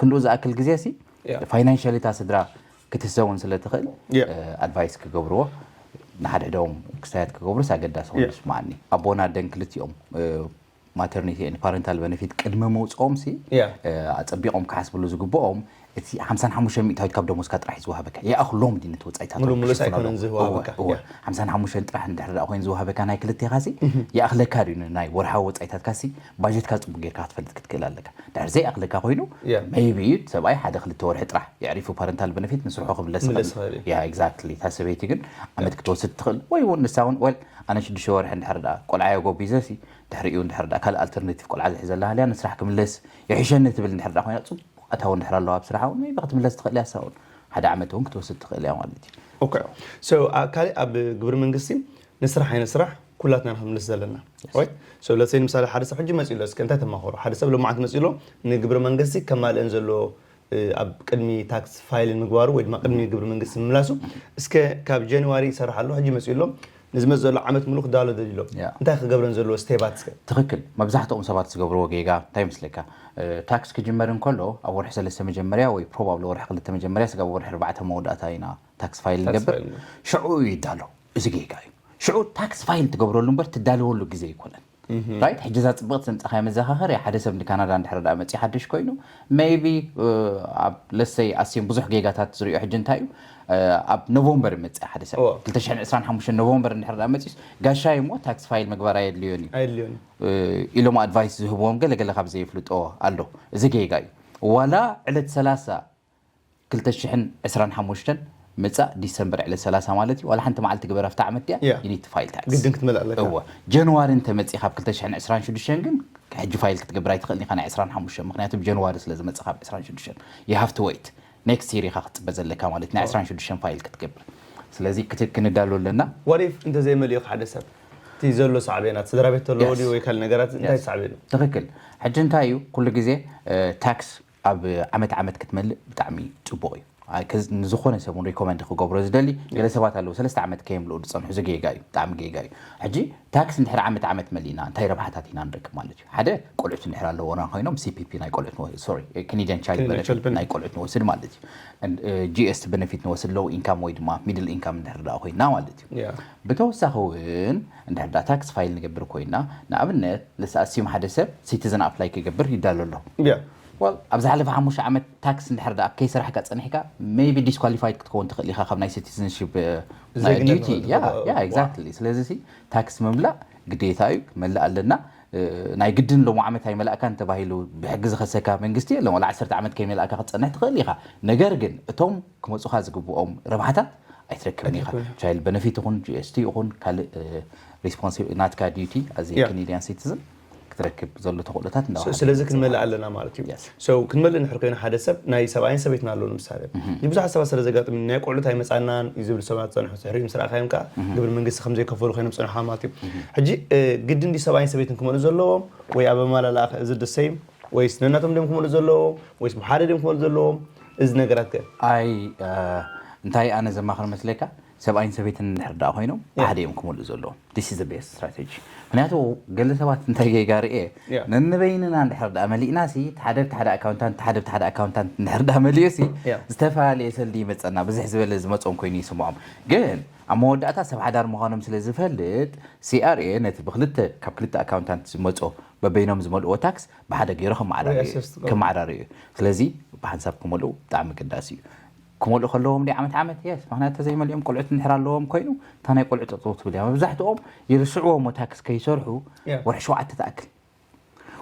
ክንድኡ ዝኣክል ግዜ ሲ ያ ፋይናንሻሊ እታ ስድራ ክትህሰ እውን ስለ ትኽእል ያ ኣድቫይስ ክገብርዎ ንሓድሕዶም ክስታያት ክገብሩስ ኣገዳሲ ኮይኑ ያ ይስማዓኒ። ኣቦን ኣደን ክልቲኦም ማተርኒቲ and ፓረንታል በነፊት ቅድሚ ምውፅኦም ሲ ያ ኣፀቢቖም ክሓስብሉ ዝግብኦም እቲ ሓምሳን ሓሙሽተ ሚእታዊት ካብ ደሞዝካ ጥራሕ እዩ ዝወሃበካ። ይኣኽሎም ድዩ ነቲ ወፃኢታት ሙሉ ሙሉስ ኣይኮነን ዝወሃበካ። እወ፣ እወ። ያ ሓምሳን ሓሙሽተን ጥራሕ እንድሕር ደኣ ኮይኑ ዝወሃበካ ናይ ክልቴኻ ሲ ይኣኽለካ ድዩ ንናይ ወርሓዊ ወፃኢታትካ ሲ ባጀትካ ፅቡቅ ጌርካ ክትፈልጥ ክትክእል ኣለካ። ድሕር ዘይኣኽለካ ኮይኑ ያ maybe ሰብኣይ ሓደ ክልተ ወርሒ ጥራሕ የዕሪፉ ፓረንታል በነፊት ንስርሑ ክምለስ ምለስ ይኽእል እዩ። ይኽእል እዩ። ያ exactly እታ ሰበይቲ ግን ዓመት ክትወስድ ትኽእል ወይ እውን ንሳ እውን well ኣነ ሽዱሽተ ወርሒ እንድሕር ደኣ ቆልዓ የጎቢዘ ሲ ድሕሪኡ እንድሕር ደኣ ካልእ ኣልተርኔቲቭ ቆልዓ ዝሕዘላ ሃልያ ንስራሕ ክምለስ ይሕሸኒ ትብል እንድሕር ደኣ ኮይና ፅቡቕ ኣታዊ እንድሕር ኣለዋ ኣብ ስርሓ እውን maybe ክትምለስ ትኽእል እያ። ንሳ እውን ሓደ ዓመት እውን ክትወስድ ትኽእል እያ ማለት እዩ። Okay so ካልእ ኣብ ግብሪ መንግስቲ ንስራሕ ኣይንስራሕ ኩላትና ኢና ክንምልስ ዘለና right? So let's say ንምሳሌ ሓደ ሰብ ሕጂ መፂኡ ኣሎ እስከ እንታይ ተማኸሩ ሓደ ሰብ ሎማዓንቲ መፂኡ ኣሎ ንግብሪ መንግስቲ ከማልእን ዘለዎ ኣብ ቅድሚ ታክስ ፋይል ምግባሩ ወይ ድማ ቅድሚ ግብሪ መንግስቲ ምምላሱ እስከ ካብ ጃንዋሪ ይሰርሕ ኣሎ ሕጂ መፂኡ ኣሎ ንዝመጽእ ዘሎ ዓመት ምሉእ ክዳሎ ደሊሎም ያ። እንታይ ክገብረን ዘለዎ ስቴባት እስከ? ትኽክል። መብዛሕትኦም ሰባት ዝገብርዎ ጌጋ እንታይ ይመስለካ? ታክስ ክጅመር እንከሎ ኣብ ወርሒ ሰለስተ መጀመርያ ወይ ፕሮባብሊ ወርሒ ክልተ መጀመርያ ስጋብ ወርሒ ኣርባዕተ መወዳእታ ኢና ታክስ ፋይል ንገብር። ፋይል ንገብር። ሽዑ እዩ ይዳሎ። እዚ ጌጋ እዩ። ሽዑ ታክስ ፋይል ትገብረሉ እምበር ትዳለወሉ ግዜ ኣይኮነን። ራይት፣ ሕጂ እዛ ጽብቕቲ ዘምጻኻያ መዘኻኸሪ ሓደ ሰብ ንካናዳ እንድሕር ደኣ መጺኡ ሓድሽ ኮይኑ maybe ኣብ ለሰይ ኣስዮም ብዙሕ ጌጋታት ዝሪኦ ሕጂ እንታይ እዩ ኣብ ኖቨምበር ይመጽእ ሓደ ሰብ እዎ። ክልተ ሽሕን ዕስራን ሓሙሽተን ኖቨምበር እንድሕር ደኣ መጺኡስ ጋሻይ እሞ ታክስ ፋይል ምግባር ኣየድልዮን እዩ ኣየድልዮን ኢሎም ኣድቫይስ ዝህብዎም ገለገለ ካብ ዘይፍልጦ ኣሎ። እዚ ጌጋ እዩ። ዋላ ዕለት ሰላሳ ክልተ ሽሕን ዕስራን ሓሙሽተን ምጻእ ዲሰምበር ዕለት ሰላሳ ማለት እዩ። ዋላ ሓንቲ መዓልቲ ግበር ኣብታ ዓመት እያ ያ። you need to file tax። ግድን ክትመልእ ኣለካ። እወ። ጀንዋሪ እንተመጺኻ ኣብ ክልተ ሽሕን ዕስራን ሽዱሽተን ግን ሕጂ ፋይል ክትገብር ኣይትኽእልን ኢኻ ናይ ዕስራን ሓሙሽተን ምኽንያቱ ጀንዋሪ ስለ ዝመጽኻ ኣብ ዕስራን ሽዱሽተን you have to wait next year ኢኻ ክትጽበ ዘለካ ማለት ናይ ዕስራን ሽዱሽተን ፋይል ክትገብር። ስለዚ ክት- ክንዳሎ ኣለና። What if እንተዘይመሊኡ ሓደ ሰብ እቲ ዘሎ ሳዕቤናት ስድራ ቤት ተለዎ Yes. ድዩ ወይ ካልእ ነገራት እንታይ ሳዕቤኑ? ትኽክል። ሕጂ እንታይ እዩ ኩሉ ግዜ ታክስ ኣብ ዓመት ዓመት ክትመልእ ብጣዕሚ ጽቡቕ እዩ። ኣይ፣ ከዚ ንዝኾነ ሰብ እውን ሪኮመንድ ክገብሮ ዝደሊ ገለ ሰባት ኣለዉ ሰለስተ ዓመት ከየምልኡ ዝጸንሑ እዚ ጌጋ እዩ፣ ብጣዕሚ ጌጋ እዩ። ሕጂ ታክስ እንድሕር ዓመት ዓመት መሊእና እንታይ ረብሓታት ኢና ንረክብ ማለት እዩ? ሓደ ቆልዑት እንድሕር ኣለዎና ኮይኖም CPP ናይ ቆልዑት ንወ- sorry Canadian Child Canadian Benefit Child Benefit። ናይ ቆልዑት ንወስድ ማለት እዩ። And, uh, GST Benefit ንወስድ low income ወይ ድማ middle income እንድሕር ደኣ ኮይና ማለት እዩ። ያ። ብተወሳኺ እውን እንድሕር ደኣ ታክስ ፋይል ንገብር ኮይና ንኣብነት let's assume ሓደ ሰብ ሲቲዝን ኣፕላይ ክገብር ይዳሎ ኣሎ። ያ። Well ኣብ ዝሓለፈ ሓሙሽተ ዓመት ታክስ እንድሕር ደኣ ከይሰራሕካ ጸኒሕካ maybe disqualified ክትከውን ትኽእል ኢኻ ካብ ናይ citizenship ዜግነት ዲቲ። ንኽእል ያ ትኽእል። ያ exactly። ስለዚ ሲ ታክስ ምምላእ ግዴታ እዩ፣ ክመልእ ኣለና። እ፣ ናይ ግድን ሎሚ ዓመት ኣይመላእካን ተባሂሉ ብሕጊ ዝኸሰካ መንግስቲ የለን። ዋላ ዓሰርተ ዓመት ከይመላእካ ክትጸንሕ ትኽእል ኢኻ። ነገር ግን እቶም ክመጹኻ ዝግብኦም ረብሓታት ኣይትረክብን ኢኻ። Child Benefit ይኹን GST ይኹን ካልእ responsible ናትካ ዲቲ as a ያ። Canadian citizen ክትረክብ ዘሎ ተኽእሎታት እንዳወሃበ ስለዚ ይመጽእ ክንመልእ ማለት እዩ። ኣለና ማለት እዩ። Yes። So ክንመልእ እንድሕር ኮይኑ ሓደ ሰብ ናይ ሰብኣይን ሰበይትን ኣሎ ንምሳሌ ብዙሓት ሰባት ስለ ዘጋጥም ናይ ቆልዑት ኣይመጻናን እዩ ዝብል ሰባት ጸንሑ ሕሪ ምስ ረኣኻዮም ከዓ ግብሪ መንግስቲ ከም ዘይከፈሉ ኮይኖም ጸንሖ ማለት እዩ። ሕጂ እ፣ ግድን ድዩ ሰብኣይን ሰበይትን ክመልኡ ዘለዎም ወይ ኣብ ኣማላላ እዚ ደሰይም ወይስ ነናቶም ድዮም ክመልኡ ዘለዎም ወይስ ብሓደ ድዮም ክመልኡ ዘለዎም? እዚ ነገራት ከ ኣይ እ፣ እንታይ ኣነ ዘማኽር መስለካ ሰብኣይን ሰበይትን እንድሕር ደኣ ኮይኖም Yeah. ሓደ እዮም ክመልኡ ዘለዎም። This is the best strategy። ምክንያቱ ገለ ሰባት እንታይ ጌጋ ርኤ Yeah. ነንበይንና እንድሕር ደኣ መሊእና ሲ ሓደ ብቲ ሓደ ኣካውንታንት ሓደ ብቲ ሓደ ኣካውንታንት እንድሕር ደኣ መሊኡ ሲ Yeah. ዝተፈላለየ ሰልዲ ይመፀና ብዝሕ ዝበለ ዝመፆም ኮይኑ ይስምዖም። ግን ኣብ መወዳእታ ሰብ ሓዳር ምዃኖም ስለ ዝፈልጥ CRA ነቲ ብክልተ ካብ ክልተ ኣካውንታንት ዝመፆ በበይኖም ዝመልእዎ ታክስ ብሓደ ገይሩ ከመዓራርዩ Reassess ትገብሩ። ከመዓራርዩ እዩ። ስለዚ ብሓንሳብ ክመልኡ ብጣዕሚ ኣገዳሲ እዩ። ክመልኡ ከለዎም ዲ ዓመት ዓመት የስ ምክንያቱ ተዘይመሊኦም ቆልዑት እንድሕር ኣለዎም ኮይኑ እታ ናይ ቆልዑ ጠጠው ትብል እያ። መብዛሕትኦም ይርስዕዎ እሞ ታክስ ከይሰርሑ Yeah. ወርሒ ሸውዓተ ትኣክል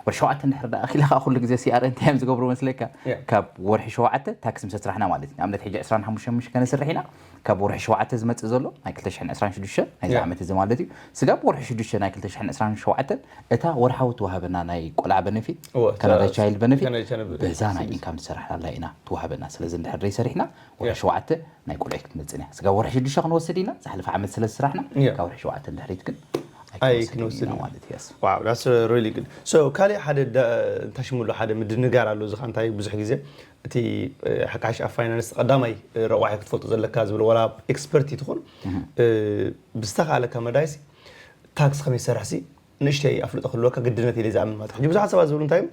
ወርሒ ሸውዓተ እንድሕር ደኣ ኣኺላ ከዓ ኩሉ ግዜ CRA እንታይ እዮም ዝገብሩ መስለካ? Yeah. ካብ ወርሒ ሸውዓተ ታክስ ምስ ኣስራሕና ማለት እዩ። ንኣብነት ሕጂ ዕስራን ሓሙሽተን ምሽ ከነስርሕ ኢና ካብ ወርሒ ሸውዓተ ዝመፅእ ዘሎ ናይ ክልተ ሽሕን ዕስራን ሽዱሽተን ናይዚ Yeah. ዓመት እዚ ማለት እዩ ስጋብ ወርሒ ሽዱሽተ ናይ ክልተ ሽሕን ዕስራን ሸውዓተን እታ ወርሓዊ ትዋህበና ናይ ቆልዓ በነፊት እወ፣ ካናዳ እታ- ቻይልድ በነፊት ካናዳ ቻይልድ በነፊት። በዛ ናይ ኢንካም ዝሰራሕናላ ኢና ትዋህበና። ስለዚ እንድሕር ዘይሰሪሕና ወርሒ Yeah. ሸውዓተ ናይ ቆልዑ ክትመፅን እያ። ስጋብ ወርሒ ሽዱሽተ ክንወስድ ኢና ዝሓለፈ ዓመት ስለ ዝስራሕና Yeah. ካብ ወርሒ ሸውዓተ እንድሕሪት ግን ኣይ ኣይክንወስድ ክንወስድ ኢና ኢና። ማለት እየስ Wow, that's really good. So ካልእ ሓደ ዳ- እንታይ ሽሙ ኣሎ ሓደ ምድንጋር ኣሎ እዚ ከ እንታይ ብዙሕ ግዜ እቲ እ፣ ሓካሽ ኣብ ፋይናንስ ቀዳማይ እ፣ ረቋሒ ክትፈልጦ ዘለካ ዝብል ዋላ ኤክስፐርት ይትኹን እ፣ ብዝተኻእለካ መዳይሲ ታክስ ከመይ ዝሰርሕሲ ንእሽተይ ኣፍልጦ ክህልወካ ግድነት ኢለ ዝኣምን ማለት እዩ። ሕጂ ብዙሓት ሰባት ዝብሉ እንታይ እዮም?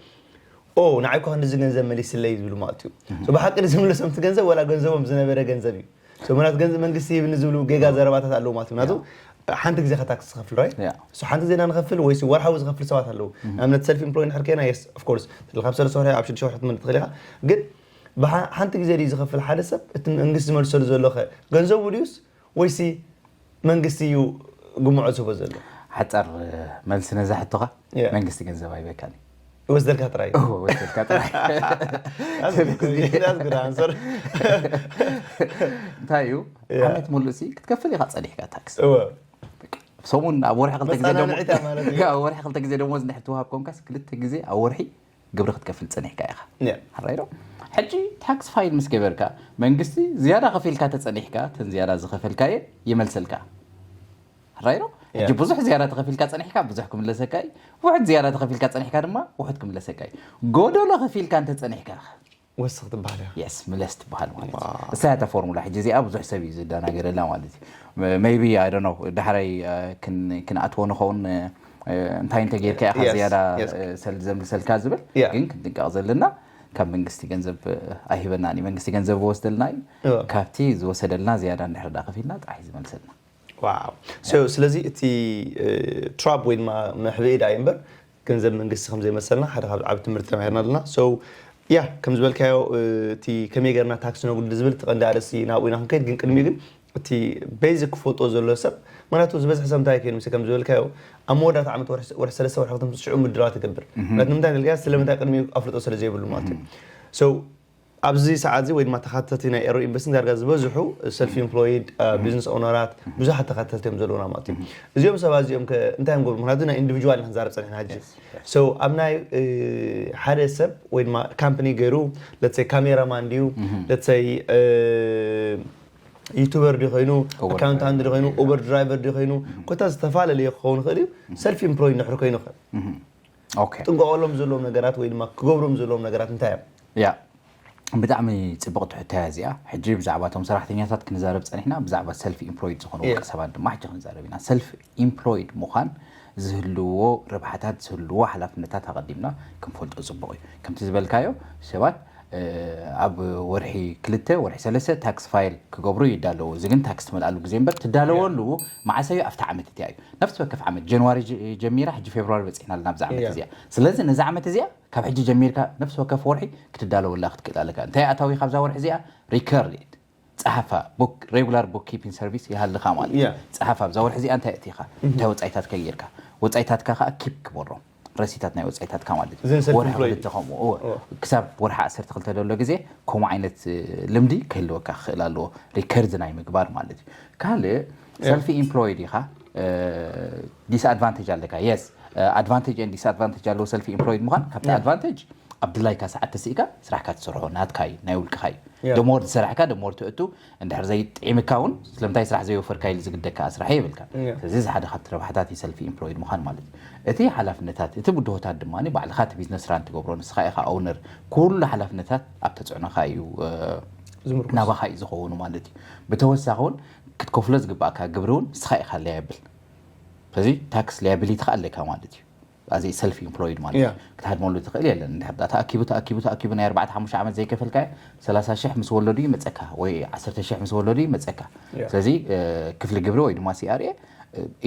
ኦ ንዓይ እኳ ክንድዚ ገንዘብ መሊስለይ ዝብሉ ማለት እዩ። So ብሓቂ ንዝምለሶም እቲ ገንዘብ ዋላ ገንዘቦም ዝነበረ ገንዘብ እዩ። So ምናት ገንዘብ መንግስቲ ይብኒ ዝብሉ ጌጋ ዘረባታት ኣለዉ ማለት እዩ። ምክንያቱ ሓንቲ ግዜ ከታክስ ዝኸፍል right? Yeah. So ሓንቲ ግዜ ኢና ንኸፍል ወይ ወርሓዊ ዝኸፍል ሰባት ኣለዉ። ንኣብነት ሰልፍ ኢምፕሎይ ንሕር ከይና የስ ኦፍ ኮርስ ካብ ሰለስተ ወርሒ ኣብ ሽዱሽተ ወርሒ ትመልእ ትኽእል ኢኻ። ግን ብሓ- ሓንቲ ግዜ ድዩ ዝኸፍል ሓደ ሰብ እቲ መንግስቲ ዝመልሰሉ ዘሎ ኸ ገንዘቡ ድዩስ ወይሲ መንግስቲ እዩ ግምዖ ዝህቦ ዘሎ? ሓፃር መልሲ ነዛ ሕቶኻ Yeah. መንግስቲ ገንዘብ ኣይበካን እዩ። ይወስደልካ ጥራይ እዩ። እዎ፣ ወሰድካ ጥራይ። That's good. That's good answer. እንታይ እዩ Yeah. ዓመት ሙሉእ ሲ ክትከፍል ኢኻ ጸኒሕካ ታክስ። እወ። ሰሙን ኣብ ወርሒ ክልተ ግዜ ደሞ- መጸናንዒታ ማለት እዩ። ኣብ ወርሒ ክልተ ግዜ ደሞዝ እንድሕር ትወሃብ ኮንካስ ክልተ ግዜ ኣብ ወርሒ ግብሪ ክትከፍል ጸኒሕካ ኢኻ። Yeah. ሕራይ ዶ? ሕጂ ታክስ ፋይል ምስ ገበርካ መንግስቲ ዝያዳ ከፊልካ ተጸኒሕካ እተን ዝያዳ ዝኸፈልካየ ይመልሰልካ። ሕራይ ዶ? ሕጂ Yeah. ብዙሕ ዝያዳ ተኸፊልካ ጸኒሕካ ብዙሕ ክምለሰካ እዩ። ውሑድ ዝያዳ ተኸፊልካ ጸኒሕካ ድማ ውሑድ ክምለሰካ እዩ። ጎደሎ ከፊልካ እንተጸኒሕካ ወስኽ ትበሃል እያ። የስ ምለስ ትበሃል ማለት እዩ። እሳ እያ እታ ፎርሙላ። ሕጂ እዚኣ ብዙሕ ሰብ እዩ ዝደናገረላ ማለት እዩ። ሜቢ ኣይ ዶንት ኖ፣ ዳሕራይ እ፣ ክን- ክንኣትዎ ንኸውን እ፣ እንታይ እንተ ጌርካ ኢኻ Yes, ዝያዳ yes. እ፣ ሰልዲ ዘምልሰልካ ዝብል Yeah. ግን ክንጥንቀቕ ዘለና። ካብ መንግስቲ ገንዘብ እ፣ ኣይህበናን እዩ። መንግስቲ ገንዘብ ወስደልና እዩ። እወ። ካብቲ ዝወሰደልና ዝያዳ እንድሕር ዳ ከፊልና ጥራሕ እዩ ዝመልሰልና። ዋው። So ስለዚ እቲ ትራፕ ወይ ድማ መሕብኢ ዳ እምበር ገንዘብ መንግስቲ ከም ዘይመሰልና ሓደ ካብ ዓብ ትምህርቲ ተማሂርና ኣለና። So ያ ከም ዝበልካዮ እቲ ከመይ ገርና ታክስ ነጉድል ዝብል እቲ ቀንዲ ኣርእስቲ ናብኡ ኢና ክንከይድ፣ ግን ቅድሚኡ ግን እቲ ቤዚክ ክፈልጦ ዘሎ ሰብ፣ ምክንያቱ ዝበዝሕ ሰብ እንታይ ኮይኑ ምስ ከም ዝበልካዮ ኣብ መወዳእታ ዓመት ወርሒ ሰለስተ ወርሒ ክልተ ሽዑ ምድላዋት ይገብር። ምክንያቱ ንምንታይ ንልካ ስለምንታይ ቅድሚኡ ኣፍልጦ ስለ ዘይብሉ ማለት እዩ። So ኣብዚ ሰዓት እዚ ወይ ድማ ተኻተቲ ናይ ኤሮ ኢንቨስቲንግ ዳርጋ ዝበዝሑ ሰልፍ ኢምፕሎይድ ቢዝነስ ኦነራት ብዙሓት ተኻተቲ እዮም ዘለውና ማለት እዩ። እዚኦም ሰባት እዚኦም ከ እንታይ እዮም ገብሩ? ምክንያቱ ናይ ኢንዲቪጁዋል ኢና ክንዛረብ ፀኒሕና ሕጂ። So ኣብ ናይ እ፣ ሓደ ሰብ ወይ ድማ ካምፕኒ ገይሩ ለትሰይ ካሜራማን ድዩ ለትሰይ ዩቱበር ድዩ ኮይኑ ኣካውንታንት ድዩ ኮይኑ ኡበር ድራይቨር ድዩ ኮይኑ ኮታ ዝተፈላለየ ክኸውን ይኽእል እዩ። ሰልፍ ኢምፕሎይድ ንሕር ኮይኑ ይኽእል። ኦኬ ጥንቀቐሎም ዘለዎም ነገራት ወይ ድማ ክገብሮም ዘለዎም ነገራት እንታይ እዮም? ያ ብጣዕሚ ፅብቕቲ ሕቶ እያ እዚኣ። ሕጂ ብዛዕባ እቶም ሰራሕተኛታት ክንዛረብ ፀኒሕና፣ ብዛዕባ ሰልፍ ኢምፕሎይድ ዝኾኑ Yeah. ውልቀ ሰባት ድማ ሕጂ ክንዛረብ ኢና። ሰልፍ ኢምፕሎይድ ምዃን ዝህልዎ ረብሓታት፣ ዝህልዎ ሓላፍነታት ኣቐዲምና ክንፈልጦ ፅቡቕ እዩ። ከምቲ ዝበልካዮ ሰባት እ፣ ኣብ ወርሒ ክልተ ወርሒ ሰለስተ ታክስ ፋይል ክገብሩ ይዳለዉ። እዚ ግን ታክስ ትመልኣሉ ግዜ እምበር ትዳለወሉ መዓሰ እዩ? ኣብቲ ዓመት እቲኣ እዩ። ነፍሲ ወከፍ ዓመት ጀንዋሪ ጀ- ጀሚራ ሕጂ ፌብርዋሪ በፂሕና ኣለና ኣብዚ ዓመት Yeah. እዚኣ። ስለዚ ነዚ ዓመት እዚኣ ካብ ሕጂ ጀሚርካ ነፍሲ ወከፍ ወርሒ ክትዳለወላ ክትክእል ኣለካ። እንታይ ኣታዊ ካብዛ ወርሒ እዚኣ ሪከርድ ጸሓፋ፣ ሬጉላር ቡክ ኪፒንግ ሰርቪስ ይሃልኻ ማለት እዩ። Yeah. ጸሓፋ ኣብዛ ወርሒ እዚኣ እንታይ እቲኻ እንታይ ወጻኢታትካ ጌርካ፣ ወጻኢታትካ ከዓ ኪፕ ግበሮም፣ ረሲታት ናይ ወጻኢታትካ ማለት እዩ። እዘን ሰልፍ ወርሒ ኢምፕሎይድ ክልተ ከምኡ እወ። ክሳብ ወርሒ ዓሰርተ ክልተ ዘሎ ግዜ ከምኡ ዓይነት እ፣ ልምዲ ክህልወካ ክኽእል ኣለዎ፣ ሪከርድ ናይ ምግባር ማለት እዩ። ካልእ ሰልፍ ኢምፕሎይድ ኢኻ፣ ዲስኣድቫንቴጅ ኣለካ። የስ ኣድቫንቴጅ ን ዲስኣድቫንቴጅ ኣለዎ ሰልፍ ኢምፕሎይድ ምዃን። ካብቲ Yeah. ኣድቫንቴጅ ኣብ ድላይካ ሰዓት ተስኢካ ስራሕካ ትሰርሖ ናትካ እዩ፣ ናይ ውልቅኻ እዩ። Yeah. ደሞር ዝሰራሕካ ደሞር ትእቱ፣ እንድሕር ዘይጥዒምካ እውን ስለምንታይ ስራሕ ዘየወፈርካ ኢሉ ዝግደካ ስራሕ የብልካ። Yeah. ስለዚ እዚ ሓደ ካብቲ ረብሓታት እዩ ሰልፍ ኢምፕሎይድ ምዃን ማለት እዩ። እቲ ሓላፍነታት እቲ ብድሆታት ድማ ባዕልኻ እቲ ቢዝነስ ራን ትገብሮ ንስኻ ኢኻ ኦውነር። ኩሉ ሓላፍነታት ኣብ ተፅዕኖኻ እዩ እ፣ ዝምርኮስ። ናባኻ እዩ ዝኸውን ማለት እዩ። ብተወሳኺ እውን ክትከፍሎ ዝግባእካ ግብሪ እውን ንስኻ ኢኻ ላያብል። ስለዚ ታክስ ላያቢሊቲ ኸ ኣለካ ማለት እዩ። ኣዚ ሰልፍ ኢምፕሎይድ ማለት እዩ። Yeah. ክትሃድመሉ ትኽእል የለን። እንድሕር ዳ ተኣኪቡ ተኣኪቡ ተኣኪቡ ናይ ኣርባዕተ ሓሙሽተ ዓመት ዘይከፈልካዮ ሰላሳ ሽሕ ምስ ወለዱ ይመፀካ ወይ ዓሰርተ ሽሕ ምስ ወለዱ ይመፀካ። Yeah. ስለዚ እ፣ ክፍሊ ግብሪ ወይ ድማ ሲኣርኤ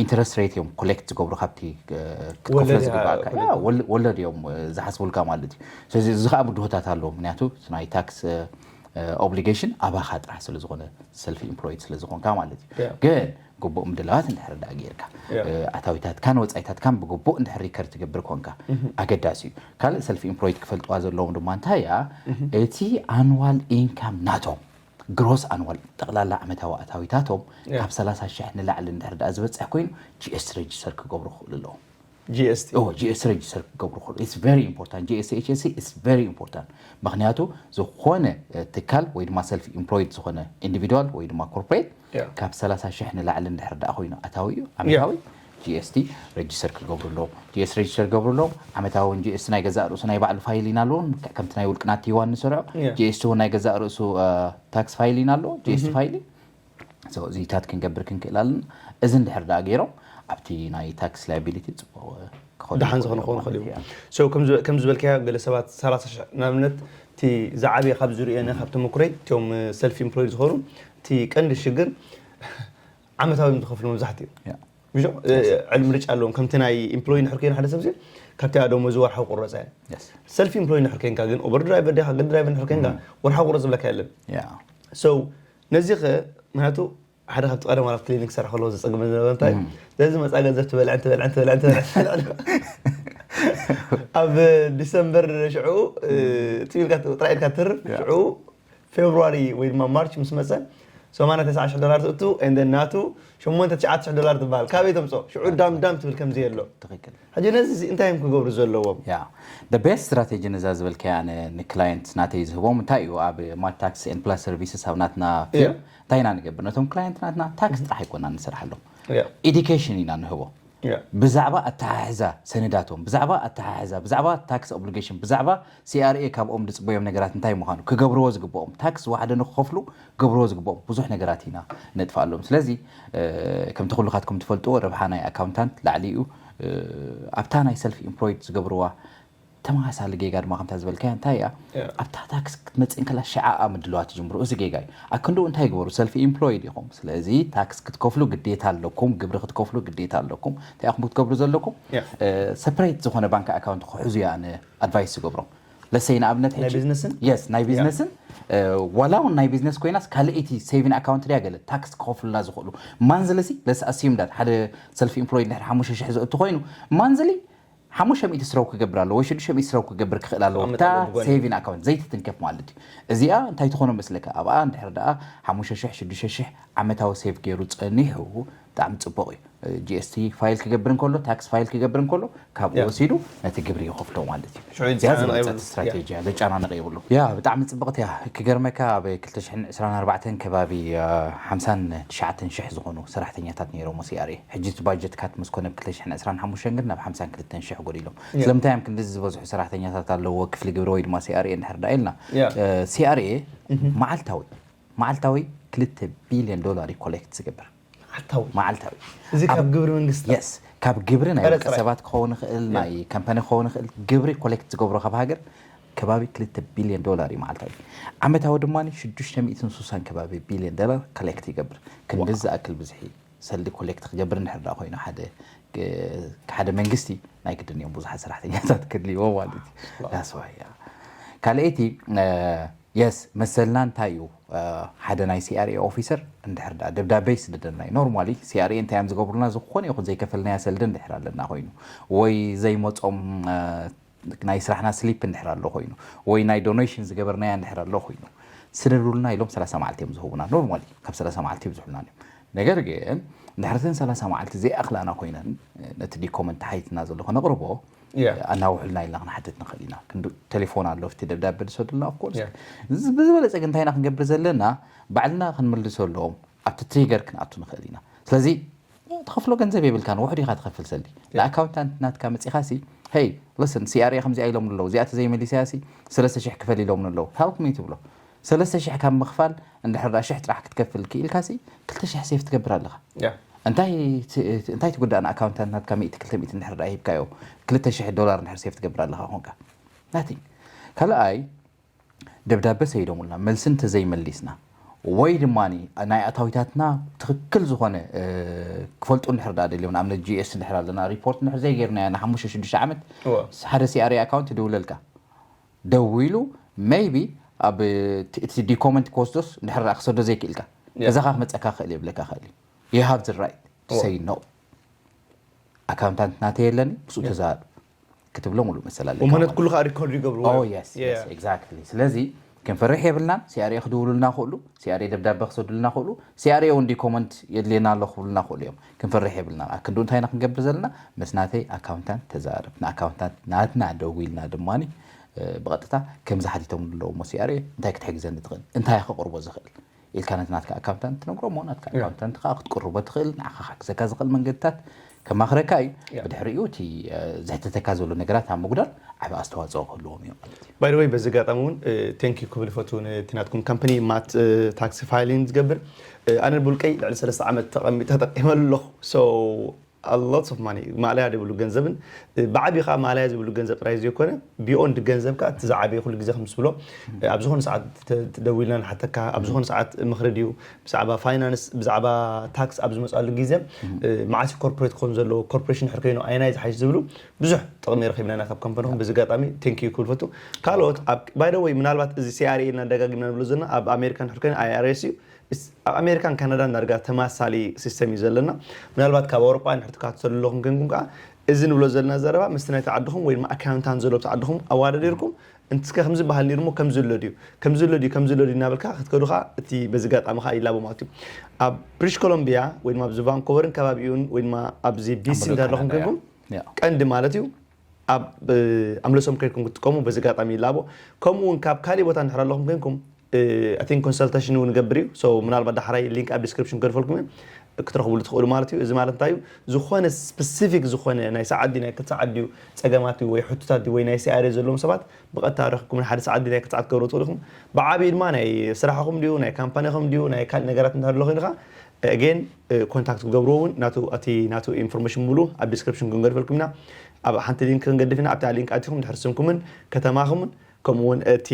ኢንተረስት ሬት እዮም ኮሌክት ዝገብሩ ካብቲ እ፣ ክትከፍሎ ወለድ ዝግባእካ ኮሌክት ያ፣ ወል- ወለድ እዮም እ፣ ዝሓስቡልካ ማለት እዩ። ስለዚ እዚ ከዓ ብድሆታት ኣለዎ። ምክንያቱ እቲ ናይ ታክስ ኦብሊጌሽን ኣባኻ ጥራሕ ስለዝኾነ ሰልፍ ኢምፕሎይድ ስለዝኾንካ ማለት እዩ። Yeah. ግን ግቡእ ምድላዋት እንድሕር ዳ ጌርካ Yeah. እ፣ ኣታዊታትካን ወፃኢታትካን ብግቡእ እንድሕር ሪከርድ ትገብር ኮንካ ኣገዳሲ እዩ። ካልእ ሰልፍ ኢምፕሎይድ ክፈልጥዋ ዘለዎም ድማ እንታይ እያ፣ እቲ ኣኑዋል ኢንካም ናቶም ግሮስ ኣኑዋል ጠቕላላ ዓመታዊ ኣታዊታቶም Yeah. ካብ ሰላሳ ሽሕ ንላዕሊ እንድሕር ዳ ዝበፅሕ ኮይኑ ጂኤስ ሬጅስተር ክገብሩ ክኽእሉ ኣለዎም። ጂኤስቲ ኦ ጂኤስ ሬጅስተር ክገብሩ ክኽእሉ። It's very important. ጂኤስኤችኤስሲ is very important። ምክንያቱ ዝኾነ እ፣ ትካል ወይ ድማ ሰልፍ ኢምፕሎይድ ዝኾነ ኢንዲቪድዋል ወይ ድማ ኮርፖሬት Yeah. ካብ ሰላሳ ሽሕ ንላዕሊ እንድሕር ዳ ኮይኑ ኣታዊ እዩ ዓመታዊ ጂኤስቲ ሬጅስተር ክገብሩ ኣለዎም። ጂኤስ ሬጅስተር ክገብሩ ኣለዎም። ዓመታዊ እውን ጂኤስቲ ናይ ገዛእ ርእሱ ናይ ባዕሉ ፋይሊን ኣለዎ። ከምቲ ናይ ውልቅና ቲ ዋን ንሰርዖ Yeah. ጂኤስቲ እውን ናይ ገዛእ ርእሱ እ፣ ታክስ ፋይሊን ኣለዎ። ጂኤስቲ ፋይሊን So እዚታት ክንገብር ክንክእል ኣለና። እዚ እንድሕር ደኣ ገይሮም ኣብቲ ናይ ታክስ ላያቢሊቲ ፅቡቕ ክኸዱ ደሓን ይኽእሉ ዝኾነ እዮም ክኸውን ይኽእል ማለት እዩ። እዩ። So ከም ዝበ- ከም ዝበልካዮ ገለ ሰባት ሰላሳ ሽሕ ንኣብነት እቲ ዝዓበየ ካብ ዝርእየነ ካብ ተመኩረይ እቲኦም ሰልፍ ኢምፕሎይድ ዝኾኑ እቲ ቀንዲ ሽግር ዓመታዊ እዮም ዝኸፍሉ መብዛሕትኡ ያ። ብዞ ዕል ምርጫ ኣለዎም ከምቲ ናይ ኢምፕሎይ ንሕር ከይኑ ሓደ ሰብ ካብቲ ደሞዙ ወርሓዊ ቁረፀ Yes. ሰልፍ ኢምፕሎይ ንሕር ከይንካ ግን ኡበር ድራይቨር ዲኻ ግል ድራይቨር ንሕር ከይንካ ወርሓዊ ቁረፅ ዝብለካ የለን ያ። So ነዚ ኸ ምክንያቱ ሓደ ካብቲ ቀደም ኣብ ክሊኒክ ክሰርሕ ከለዎ ዘፀግመ ዝነበረ እንታይ ስለዚ መፃ ገንዘብ ትበልዕን ትበልዕን ትበልዕን ትበልዕን ትበልዕን ኣብ ዲሰምበር ሽዑ እ፣ ትብልካ ጥራይ ኢልካ ትርፍ ያ። ሽዑ ፌብሩዋሪ ወይ ድማ ማርች ምስ መፀ ሰማንያ ተስዓ ሽሕ ዶላር ትእቱ and then ናቱ ሸሞንተ ትሽዓተ ሽሕ ዶላር ትበሃል ካበይ ተምፅኦ ሽዑ ዳም ዳም ትብል ከምዚ የሎ ትኽክል። ሕጂ ነዚ እዚ እንታይ እዮም ክገብሩ ዘለዎም ያ the best strategy ነዛ ዝበልካያ ኣነ ንክላየንት ናተይ ዝህቦም እንታይ እዩ ኣብ ማድ ታክስ ኤንድ ፕላስ ሰርቪስስ ኣብ ናትና ፊልም እንታይ ኢና ንገብር ነቶም ክላየንት ናትና ታክስ ጥራሕ ኣይኮና ንሰርሓሎም Yeah. ኤዱኬሽን ኢና ንህቦ ብዛዕባ ኣተሓሕዛ ሰነዳቶም፣ ብዛዕባ ኣተሓሕዛ፣ ብዛዕባ tax obligation፣ ብዛዕባ C R A ካብኦም ዝፅበዮም ነገራት እንታይ ምዃኑ፣ ክገብርዎ ዝግብኦም፣ ታክስ ዋሕደ ንክኸፍሉ ክገብርዎ ዝግብኦም ብዙሕ ነገራት ኢና ነጥፍኣሎም። ስለዚ ከምቲ ኩልኻትኩም ትፈልጥዎ፣ ረብሓ ናይ ኣካውንታንት ላዕሊ እዩ። ኣብታ ናይ ሰልፍ ኢምፕሎይድ ዝገብርዋ ተመሳሳሊ ጌጋ ድማ ከምታ ዝበልካያ እንታይ እያ? ኣብታ ታክስ ክትመፅእ እንከላ ሽዓኣ ምድለዋት ይጅምሩ። እዚ ጌጋ እዩ። ኣክንድኡ እንታይ ይግበሩ? ሰልፍ ኢምፕሎይድ ኢኹም። ስለዚ ታክስ ክትከፍሉ ግዴታ ኣለኩም፣ ግብሪ ክትከፍሉ ግዴታ ኣለኩም። እንታይ ኢኹም ክትገብሩ ዘለኩም? ሰፕሬት ዝኾነ ባንክ ኣካውንት ክሕዙ እያ ኣነ ኣድቫይስ ዝገብሮም። ለሰይ ንኣብነት ናይ ቢዝነስን? Yes፣ ናይ ቢዝነስን ዋላ እውን ናይ ቢዝነስ ኮይናስ ካልእቲ ሴቪን ኣካውንት ድያ ገለ ታክስ ክኸፍሉላ ዝኽእሉ ማንዝሊ ሲ ለስ ኣስዩም ዳት ሓደ ሰልፍ ኢምፕሎይድ ድሕሪ ሓሙሽተ ሽሕ ዘእቱ ኮይኑ ማንዝሊ ሓሙሽተ ሚእቲ ስረው ክገብር ኣለዎ ወይ ሽዱሽተ ሚእቲ ስረው ክገብር ክኽእል ኣለዎ። እታ ሴቪን ኣካውንት ዘይትትንከፍ ማለት እዩ። እዚኣ እንታይ ትኾኖ መስለካ? ኣብኣ እንድሕር ደኣ ሓሙሽተ ሽሕ ሽዱሽተ ሽሕ ዓመታዊ ሴቭ ገይሩ ጸኒሑ ብጣዕሚ ጽቡቕ እዩ። G S T ፋይል ክገብር እንከሎ፣ ታክስ ፋይል ክገብር እንከሎ ካብኡ ወሲዱ ነቲ ግብሪ ይኸፍሎ ማለት እዩ። እዚኣ ዝመፀት ስትራቴጂ እያ፣ ዘጨናነቕ የብሉ። ያ ብጣዕሚ ፅብቕቲ እያ። ክገርመካ ኣብ ክልተ ሽሕን ዕስራን ኣርባዕተን ከባቢ ሓምሳን ትሽዓተን ሽሕ ዝኾኑ ሰራሕተኛታት ነይሮም C R A። ሕጂ እቲ ባጀት ካት ምስ ኮነ ብ ክልተ ሽሕን ዕስራን ሓሙሽተን ግን ናብ ሓምሳን ክልተን ሽሕ ጎዲሎም። ስለምንታይ እዮም ክንድዚ ዝበዝሑ ሰራሕተኛታት ኣለዎ ክፍሊ ግብሪ ወይ ድማ C R A እንድሕር ደኣ ኢልና፣ C R A መዓልታዊ መዓልታዊ ክልተ ቢልዮን ዶላር እዩ ኮሌክት ዝገብር። መዓልታዊ። እዚ ካብ ግብሪ መንግስቲ? Yes፣ ካብ ግብሪ ናይ ውልቀ ሰባት ክኸውን ይኽእል፣ ናይ ካምፓኒ ክኸውን ይኽእል፣ ግብሪ ኮሌክት ዝገብሮ ካብ ሃገር ከባቢ ክልተ ቢልዮን ዶላር እዩ መዓልታዊ። ዓመታዊ ድማ ሽዱሽተ ሚእትን ስሳን ከባቢ ቢልዮን ዶላር ኮሌክት ይገብር። ክንድዚ ዝኣክል ብዝሒ ሰልዲ ኮሌክት ክገብር እንድሕር ደኣ ኮይኑ ሓደ ሓደ መንግስቲ ናይ ግድን እዮም ብዙሓት ሰራሕተኛታት ክድልይዎ ማለት እዩ። That's why ካልኣይቲ የስ መሰልና እንታይ እዩ? ሓደ ናይ C R A ኦፊሰር እንድሕር ደኣ ደብዳበ ይስደደልና እዩ። ኖርማሊ C R A እንታይ እዮም ዝገብሩልና? ዝኾነ ይኹን ዘይከፈልናያ ሰልዲ እንድሕር ኣለና ኮይኑ ወይ ዘይመጾም ናይ ስራሕና ስሊፕ እንድሕር ኣሎ ኮይኑ ወይ ናይ ዶኔሽን ዝገበርናያ እንድሕር ኣሎ ኮይኑ ስደዱልና ኢሎም ሰላሳ መዓልቲ እዮም ዝህቡና። ኖርማሊ ካብ ሰላሳ መዓልቲ ይብዝሑልና እዮም። ነገር ግን እንድሕር እተን ሰላሳ መዓልቲ ዘይኣኽላና ኮይነን ነቲ ዲኮመንት ተሓይትና ዘሎ ከነቕርቦ ኣናውሑልና ኢልና ክንሓትት ንኽእል ኢና። ክንዲ ቴሌፎን ኣሎ፣ እቲ ደብዳበ ዝሰዱልና ኦፍኮርስ። ብዝበለፀ ግን እንታይ ኢና ክንገብር ዘለና? ባዕልና ክንምልሰሎም ኣብቲ ትሪገር ክንኣቱ ንኽእል ኢና። ስለዚ ትኸፍሎ ገንዘብ የብልካን፣ ውሑድ ኢኻ ትኸፍል ሰልዲ። ንኣካውንታንት ናትካ መፂኻ ሲ ሄይ ሊስን C R A ከምዚኣ ኢሎም ኣለዉ፣ እዚኣ ተዘይመሊሰያ ሲ ሰለስተ ሽሕ ክፈል ኢሎም ኣለዉ፣ help me ትብሎ። ሰለስተ ሽሕ ካብ ምኽፋል እንድሕር ደኣ ሽሕ ጥራሕ ክትከፍል ክኢልካ ሲ ክልተ ሽሕ ሴፍ ትገብር ኣለኻ። እንታይ እንታይ ትጉዳእ ንኣካውንታንት ናትካ ሚእቲ ክልተ ሚእቲ እንድሕር ደኣ ሂብካዮ ክልተ ሽሕ ዶላር እንድሕር ሴፍ ትገብር ኣለኻ ኮንካ ናቲንግ። ካልኣይ ደብዳበ ሰይዶሙልና መልሲ እንተዘይመሊስና ወይ ድማ ናይ ኣታዊታትና ትኽክል ዝኾነ ክፈልጡ እንድሕር ደኣ ደልዮም ንኣብነት ጂ ኤስ እንድሕር ኣለና ሪፖርት እንድሕር ዘይገይርናዮ ንሓሙሽተ ሽዱሽተ ዓመት ሓደ C R A ኣካውንት ይድውለልካ ደዊሉ maybe ኣብ እቲ ዲኮመንት ክወስዶስ እንድሕር ደኣ ክሰዶ ዘይክእልካ ገዛኻ ክመፀካ ክእል የብለካ ክእል እዩ you have the right to say no ኣካውንታንት ናተይ የለኒ ምስኡ ተዛረብ ክትብሎ ሙሉእ መሰል ኣለካ ማለት ኩሉ ከዓ ሪኮርድ ይገብርዎ oh yes yes exactly ስለዚ ክንፈርሕ የብልናን C R A ክድውሉልና ክእሉ C R A ደብዳበ ክሰዱልና ክእሉ C R A እውን ዲኮመንት የድልየና ኣሎ ክብሉና ክእሉ እዮም ክንፈርሕ የብልናን ኣክንዱ እንታይ ኢና ክንገብር ዘለና ምስ ናተይ ኣካውንታንት ተዛረብ ንኣካውንታንት ናትና ደዊልና ድማ ብቐጥታ ከምዚ ሓቲቶም ኣለዎ ሞ C R A እንታይ ክትሕግዘኒ ትኽእል እንታይ ከቕርቦ ዝኽእል ኢልካ ነቲ ናትካ ኣካውንታንት ትነግሮ እሞ ናትካ ኣካውንታንት ከዓ ክትቅርቦ ትኽእል ንዓኻ ክሕግዘካ ዝኽእል መንገድታት ከማኽረካ እዩ ብድሕሪኡ እቲ ዘሕተተካ ዘሎ ነገራት ኣብ ምጉዳል ዓብ ኣስተዋፅኦ ክህልዎም እዩ ማለት እዩ by the way በዚ ኣጋጣሚ እውን thank you ክብል ይፈቱ ነቲ ናትኩም ካምፓኒ ማት ታክሲ ፋይሊንግ ዝገብር ኣነ ብውልቀይ ልዕሊ ሰለስተ ዓመት ተቐሚጠ ተጠቂመሉ ኣለኹ so a lot of money ማእለያ ዘይብሉ ገንዘብን ብዓብዩ ከዓ ማእለያ ዘይብሉ ገንዘብ ጥራይ ዘይኮነ beyond ገንዘብ ከዓ እቲ ዝዓበየ ኩሉ ግዜ ከም ዝብሎ ኣብ ዝኾነ ሰዓት ደዊልና ንሓተካ ኣብ ዝኾነ ሰዓት ምኽሪ ድዩ ብዛዕባ ፋይናንስ ብዛዕባ ታክስ ኣብ ዝመፅኣሉ ግዜ መዓስ ኮርፖሬት ክኾን ዘለዎ ኮርፖሬሽን ድሕር ኮይኑ ኣየናይ ዝሓይሽ ዝብሉ ብዙሕ ጥቕሚ ረኺብና ኢና ካብ ካምፓኒኹም በዚ ኣጋጣሚ thank you ክብል ፈቱ ካልኦት by the way ምናልባት እዚ C R A ኢልና ደጋጊምና ንብሎ ዘለና ኣብ ኣሜሪካ ድሕር ኮይኑ I R S እዩ ኣብ ኣሜሪካን ካናዳን ዳርጋ ተማሳሊ ሲስተም እዩ ዘለና ምናልባት ካብ ኣውሮጳ ንሕርቲ ክትከታተሉ ኣለኹም ኮይንኩም ከዓ እዚ ንብሎ ዘለና ዘረባ ምስቲ ናይቲ ዓድኹም ወይ ድማ ኣካውንታንት ዘሎ ኣብቲ ዓድኹም ኣዋዳዲርኩም እንትስከ ከምዚ በሃል ነይሩ እሞ ከምዚ ኣሎ ድዩ ከምዚ ኣሎ ድዩ ከምዚ ኣሎ ድዩ እናበልካ ክትከዱ ከዓ እቲ በዚ ኣጋጣሚ ከዓ ይላቦ ማለት እዩ ኣብ ብሪሽ ኮሎምቢያ ወይ ድማ ኣብዚ ቫንኮቨርን ከባቢኡን ወይ ድማ ኣብዚ ቢሲ እንተለኹም ኮይንኩም ቀንዲ ማለት እዩ ኣብ ኣምለሶም ከድኩም ክትጥቀሙ በዚ ኣጋጣሚ ይላቦ ከምኡ እውን ካብ ካሊእ ቦታ እንድሕር ኣለኹም ኮይንኩም I think consultation እውን ገብር እዩ so ምናልባት ዳሕራይ ሊንክ ኣብ ዲስክሪፕሽን ገድፈልኩም እዩ ክትረኽብሉ ትኽእሉ ማለት እዩ። እዚ ማለት እንታይ እዩ? ዝኾነ ስፔሲፊክ ዝኾነ ናይ ሰዓት ድዩ፣ ናይ ክልተ ሰዓት ድዩ፣ ጸገማት ድዩ፣ ወይ ሕቶታት ድዩ፣ ወይ ናይ ሲኣርኤ ዘለዎም ሰባት ብቐጥታ ረኽብኩም ሓደ ሰዓት ድዩ፣ ናይ ክልተ ሰዓት ክገብሩ ትኽእሉ ኢኹም። ብዓብዩ ድማ ናይ ስራሕኹም ድዩ፣ ናይ ካምፓኒኹም ድዩ፣ ናይ ካልእ ነገራት እንተሃሎ ኮይኑ ኸዓ፣ ኣጌን፣ ኮንታክት ክገብርዎ እውን ናቱ፣ እቲ ናቱ ኢንፎርሜሽን ሙሉ ኣብ ዲስክሪፕሽን ክንገድፈልኩም ኢና። ኣብ ሓንቲ ሊንክ ክንገድፍ ኢና። ኣብታ ሊንክ ኣቲኹም ድሕር ስምኩምን ከተማኹምን ከምኡ እውን እቲ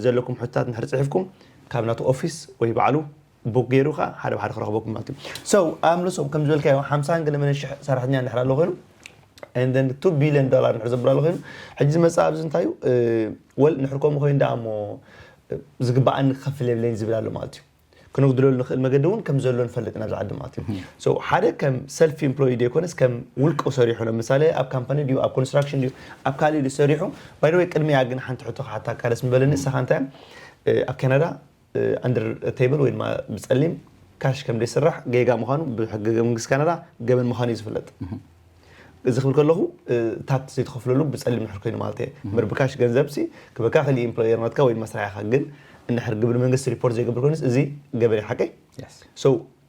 ዘለኩም ሕቶታት እንድሕር ጽሒፍኩም ካብ ናቱ ኦፊስ ወይ ባዕሉ ቡክ ገይሩ ከዓ ሓደ ብሓደ ክረኽበኩም ማለት እዩ። So ኣምልሶም ከም ዝበልካዮ ሓምሳን ገለ መን ሽሕ ሰራሕተኛ እንድሕር ኣሎ ኮይኑ፣ and then two billion ዶላር እንድሕር ዘብር ኣሎ ኮይኑ፣ ሕጂ ዝመፅእ ኣብዚ እንታይ እዩ? ወል ንሕር ከምኡ ኮይኑ ደኣ እሞ ዝግባኣኒ ክኸፍል የብለይን ዝብል ኣሎ ማለት እዩ። ክነጉድለሉ ንኽእል መገዲ እውን ከም ዘሎ ንፈልጥ ኢና ኣብዚ ዓዲ ማለት እዩ። So ሓደ ከም ሰልፍ ኢምፕሎይድ ዘይኮነስ ከም ውልቁ ሰሪሑ፣ ለምሳሌ ኣብ ካምፓኒ ድዩ፣ ኣብ ኮንስትራክሽን ድዩ፣ ኣብ ካልእ ድዩ ሰሪሑ። ባይ ዘ ወይ ቅድሚያ ግን ሓንቲ ሕቶ ክሓታ ካለስ ምበለኒ፣ ንስኻ እንታይ ኣብ ካናዳ ኣንደር ቴብል ወይ ድማ ብጸሊም ካሽ ከም ዘይስራሕ ጌጋ ምዃኑ ብሕገ መንግስቲ ካናዳ ገበን ምዃኑ እዩ ዝፍለጥ። እዚ ክብል ከለኹ ታክስ ዘይትኸፍለሉ ብጸሊም ድሕር ኮይኑ ማለት እየ። እምበር ብካሽ ገንዘብ ሲ ክበካ ክሊ ኢምፕሎየር ናትካ ወይ ድማ ስራሕኻ ግን እንድሕር ግብሪ መንግስቲ ሪፖርት ዘይገብር ኮይኑስ እዚ ገበን እዩ። ሓቀይ? Yes። So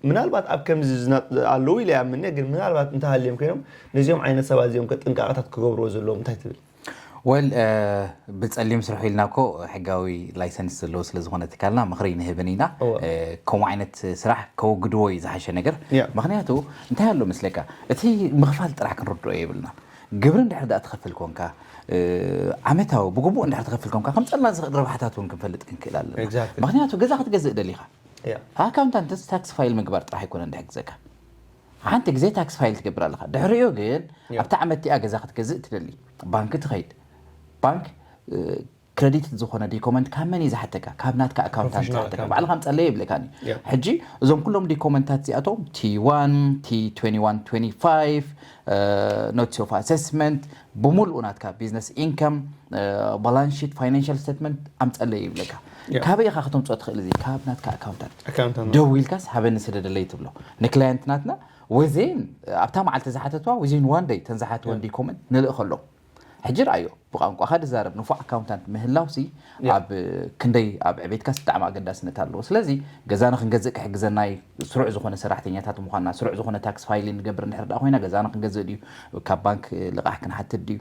ምናልባት ኣብ ከምዚ ዝና- ኣለዉ ኢለ ያምነ ግን ምናልባት እንተሃልዮም ኮይኖም ነዚኦም ዓይነት ሰባት እዚኦም ከ ጥንቃቐታት ክገብርዎ ዘለዎም እንታይ ትብል? ወል ብፀሊም ስርሑ ኢልና እኮ ሕጋዊ ላይሰንስ ዘለዎ ስለ ዝኾነ ትካልና ምኽሪ ንህብን ኢና። እወ። ከምኡ ዓይነት ስራሕ ከወግድዎ እዩ ዝሓሸ ነገር። ያ። ምክንያቱ እንታይ ኣሎ መስለካ፣ እቲ ምኽፋል ጥራሕ ክንርድኦ የብልና። ግብሪ እንድሕር ዳኣ ትኸፍል ኮንካ፣ ዓመታዊ ብግቡእ እንድሕር ትኸፍል ኮንካ ከምፀልና ዝኽእል ረብሓታት እውን ክንፈልጥ ክንክእል ኣለና። Exactly። ምክንያቱ ገዛ ክትገዝእ ደሊኻ ያ። ኣካውንታንትስ ታክስ ፋይል ምግባር ጥራሕ ኣይኮነ እንድሕር ግዘካ። ሓንቲ ግዜ ታክስ ፋይል ትገብር ኣለኻ። ድሕሪኡ ግን ያ። ኣብቲ ዓመት እቲኣ ገዛ ክትገዝእ ትደሊ፣ ባንክ ትኸይድ። ባንክ ክረዲት ዝኾነ ዶኮመንት ካብ መን እዩ ዝሓተካ? ካብ ናትካ ኣካውንታንት ፕሮፌሽናል ዝሓተካ። ኣካውንታንት። ባዕልኻ ምፀለይ ይብለካኒ። ያ። ሕጂ እዞም ኩሎም ዶኮመንታት እዚኣቶም ቲ ዋን፣ ቲ ትዌንቲ ዋን ትዌንቲ ፋይቭ፣ ኖትስ ኦፍ ኣሰስመንት፣ ብሙሉኡ ናትካ ቢዝነስ ኢንካም፣ ባላንስ ሺት፣ ፋይናንሻል ስቴትመንት ኣምፀለይ ይብለካ። ያ። ካበይ ኢኻ ከተምፅኦ ትኽእል? እዚ ካብ ናትካ ኣካውንታንት ኣካውንታንት። ደዊልካስ ሃበኒ ስደደለይ ትብሎ። ንክላየንት ናትና ወዜን ኣብታ መዓልቲ ዝሓተትዋ ወዜን ዋን ደይ ተን ዝሓትወን ያ። ዶኮመንት ንልእኸሎም። ሕጂ ረኣዮ፣ ብቋንቋኻ ዝዛረብ ንፉዕ ኣካውንታንት ምህላውሲ ያ። ኣብ ክንደይ ኣብ ዕቤትካስ ብጣዕሚ ኣገዳስነት ኣለዎ። ስለዚ ገዛ ንክንገዝእ ክሕግዘና እዩ፣ ስሩዕ ዝኾነ ሰራሕተኛታት ምዃንና፣ ስሩዕ ዝኾነ ታክስ ፋይሊንግ ንገብር እንድሕር ደኣ ኮይና ገዛ ንክንገዝእ ድዩ፣ ካብ ባንክ ልቓሕ ክንሓትት ድዩ፣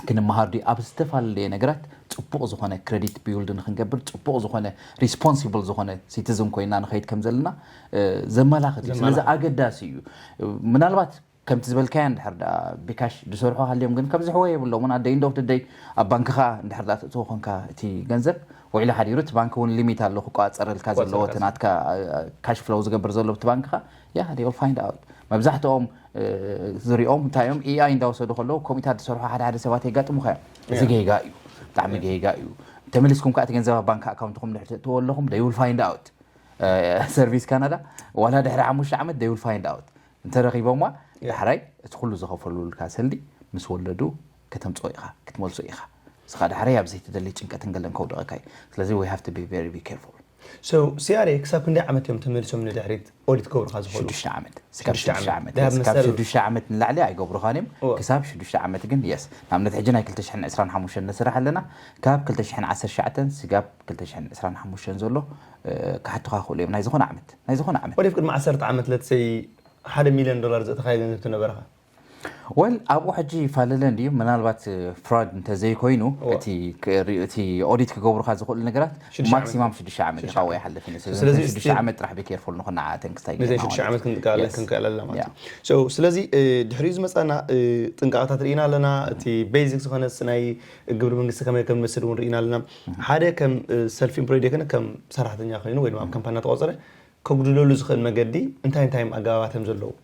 ክንመሃር ድዩ፣ ኣብ ዝተፈላለየ ነገራት ፅቡቕ ዝኾነ ክረዲት ቢውልድ ንክንገብር፣ ፅቡቕ ዝኾነ ሪስፖንሲብል ዝኾነ ሲቲዝን ኮይና ንኸይድ ከም ዘለና ዘመላኽት እዩ። ስለዚ ዘመላኽት። ኣገዳሲ እዩ። ምናልባት ከምቲ ዝበልካያ እንድሕር ደኣ ብካሽ ዝሰርሑ ሃልዮም ግን ከብዝሕዎ የብሎምን። ኣደ ኢንድ ኦፍ ደይ ኣብ ባንክኻ እንድሕር ደኣ ተእትዎ ኮንካ እቲ ገንዘብ ውዒሉ ሓዲሩ እቲ ባንክ እውን ሊሚት ኣሎ ክቆፃፀረልካ ዘለዎ ክቆፃፀረልካ። እቲ ናትካ ካሽ ፍሎው ዝገብር ዘሎ እቲ ባንክኻ ያ they will find out። መብዛሕትኦም ዝሪኦም እንታይ እዮም ኢኣይ እንዳወሰዱ ከለዉ ኮምፒውተር ዝሰርሑ ሓደ ሓደ ሰባት የጋጥሙኻ እዮም። እዚ ያ። ጌጋ እዩ፣ ብጣዕሚ ጌጋ እዩ። ተመሊስኩም ከዓ እቲ ገንዘብ ኣብ ባንክ ኣካውንትኩም ድሕር ተእትዎ ኣለኹም they will find out። ሰርቪስ ካናዳ ዋላ ድሕሪ ሓሙሽተ ዓመት they will find out። እንተረኺቦምዋ ያ። ዳሕራይ እቲ ኩሉ ዝኸፈሉልካ ሰልዲ ምስ ወለዱ ከተምፅኦ ኢኻ፣ ክትመልሶ ኢኻ። እስኻ ዳሕራይ ኣብ ዘይተደለየ ጭንቀትን ገለን ከውድቐካ እዩ። ስለዚ we have to be very be careful። So ሲኣርኤ ክሳብ ክንደይ ዓመት እዮም ተመሊሶም ንድሕሪት ኦዲት ክገብሩካ ዝኽእሉ? ሽዱሽተ ዓመት። ስካብ ሽዱሽተ ሽዱሽተ ዓመት። ዓመት ድሃብ ስካብ መሰል- ሽዱሽተ ዓመት ንላዕሊ ኣይገብሩኻን እዮም። እወ። ክሳብ ሽዱሽተ ዓመት ግን የስ። ንኣብነት ሕጂ ናይ ክልተ ሽሕን ዕስራን ሓሙሽተን ንስራሕ ኣለና። ካብ ክልተ ሽሕን ዓሰርተ ትሽዓተን ስጋብ ክልተ ሽሕን ዕስራን ሓሙሽተን ዘሎ ክሓቱኻ ክኽእሉ እዮም። ናይ ዝኾነ ዓመት ናይ ዝኾነ ዓመት ወዲፍ ቅድሚ ዓሰርተ ዓመት ለትሰይ ሓደ ሚልዮን ዶላር ዘእተኻዮ ገንዘብ ትነበረኻ? ወል ኣብኡ ሕጂ ይፋለለ እንድዩ። ምናልባት ፍራድ እንተዘይኮይኑ እወ። እቲ ክ- እቲ ኦዲት ክገብሩካ ዝኽእሉ ነገራት ሽዱሽተ ማክሲማም ዓመት። ሽዱሽተ ዓመት ኢኻ ሽዱሽተ ወይ ዓመት። ሓልፍ ስለዚ ሽዱሽተ still- ዓመት ጥራሕ ቢኬርፉል ንኹን ንዓተን ክስታይ ነዚ ጌርና ሽዱሽተ ማለት ዓመት እዩ። ክንቃለ- Yes። ክንክእል ኣለና ማለት ያ። እዩ። So ስለዚ እ፣ ድሕሪኡ ዝመፃና እ፣ ጥንቃቐታት ርኢና ኣለና። እቲ ቤዚክ ዝኾነ ስ- ናይ ግብሪ መንግስቲ ከመይ ከም ንወስድ እውን ርኢና ኣለና። ሓደ ከም ሰልፍ ኢምፕሎይድ የኮነ ከም ሰራሕተኛ ኮይኑ ወይ ድማ ኣብ ካምፓኒ እናተቆፀረ ከጉድለሉ ዝኽእል መገዲ እንታይ እንታይ እዮም ኣገባባት እዮም ዘለዉ?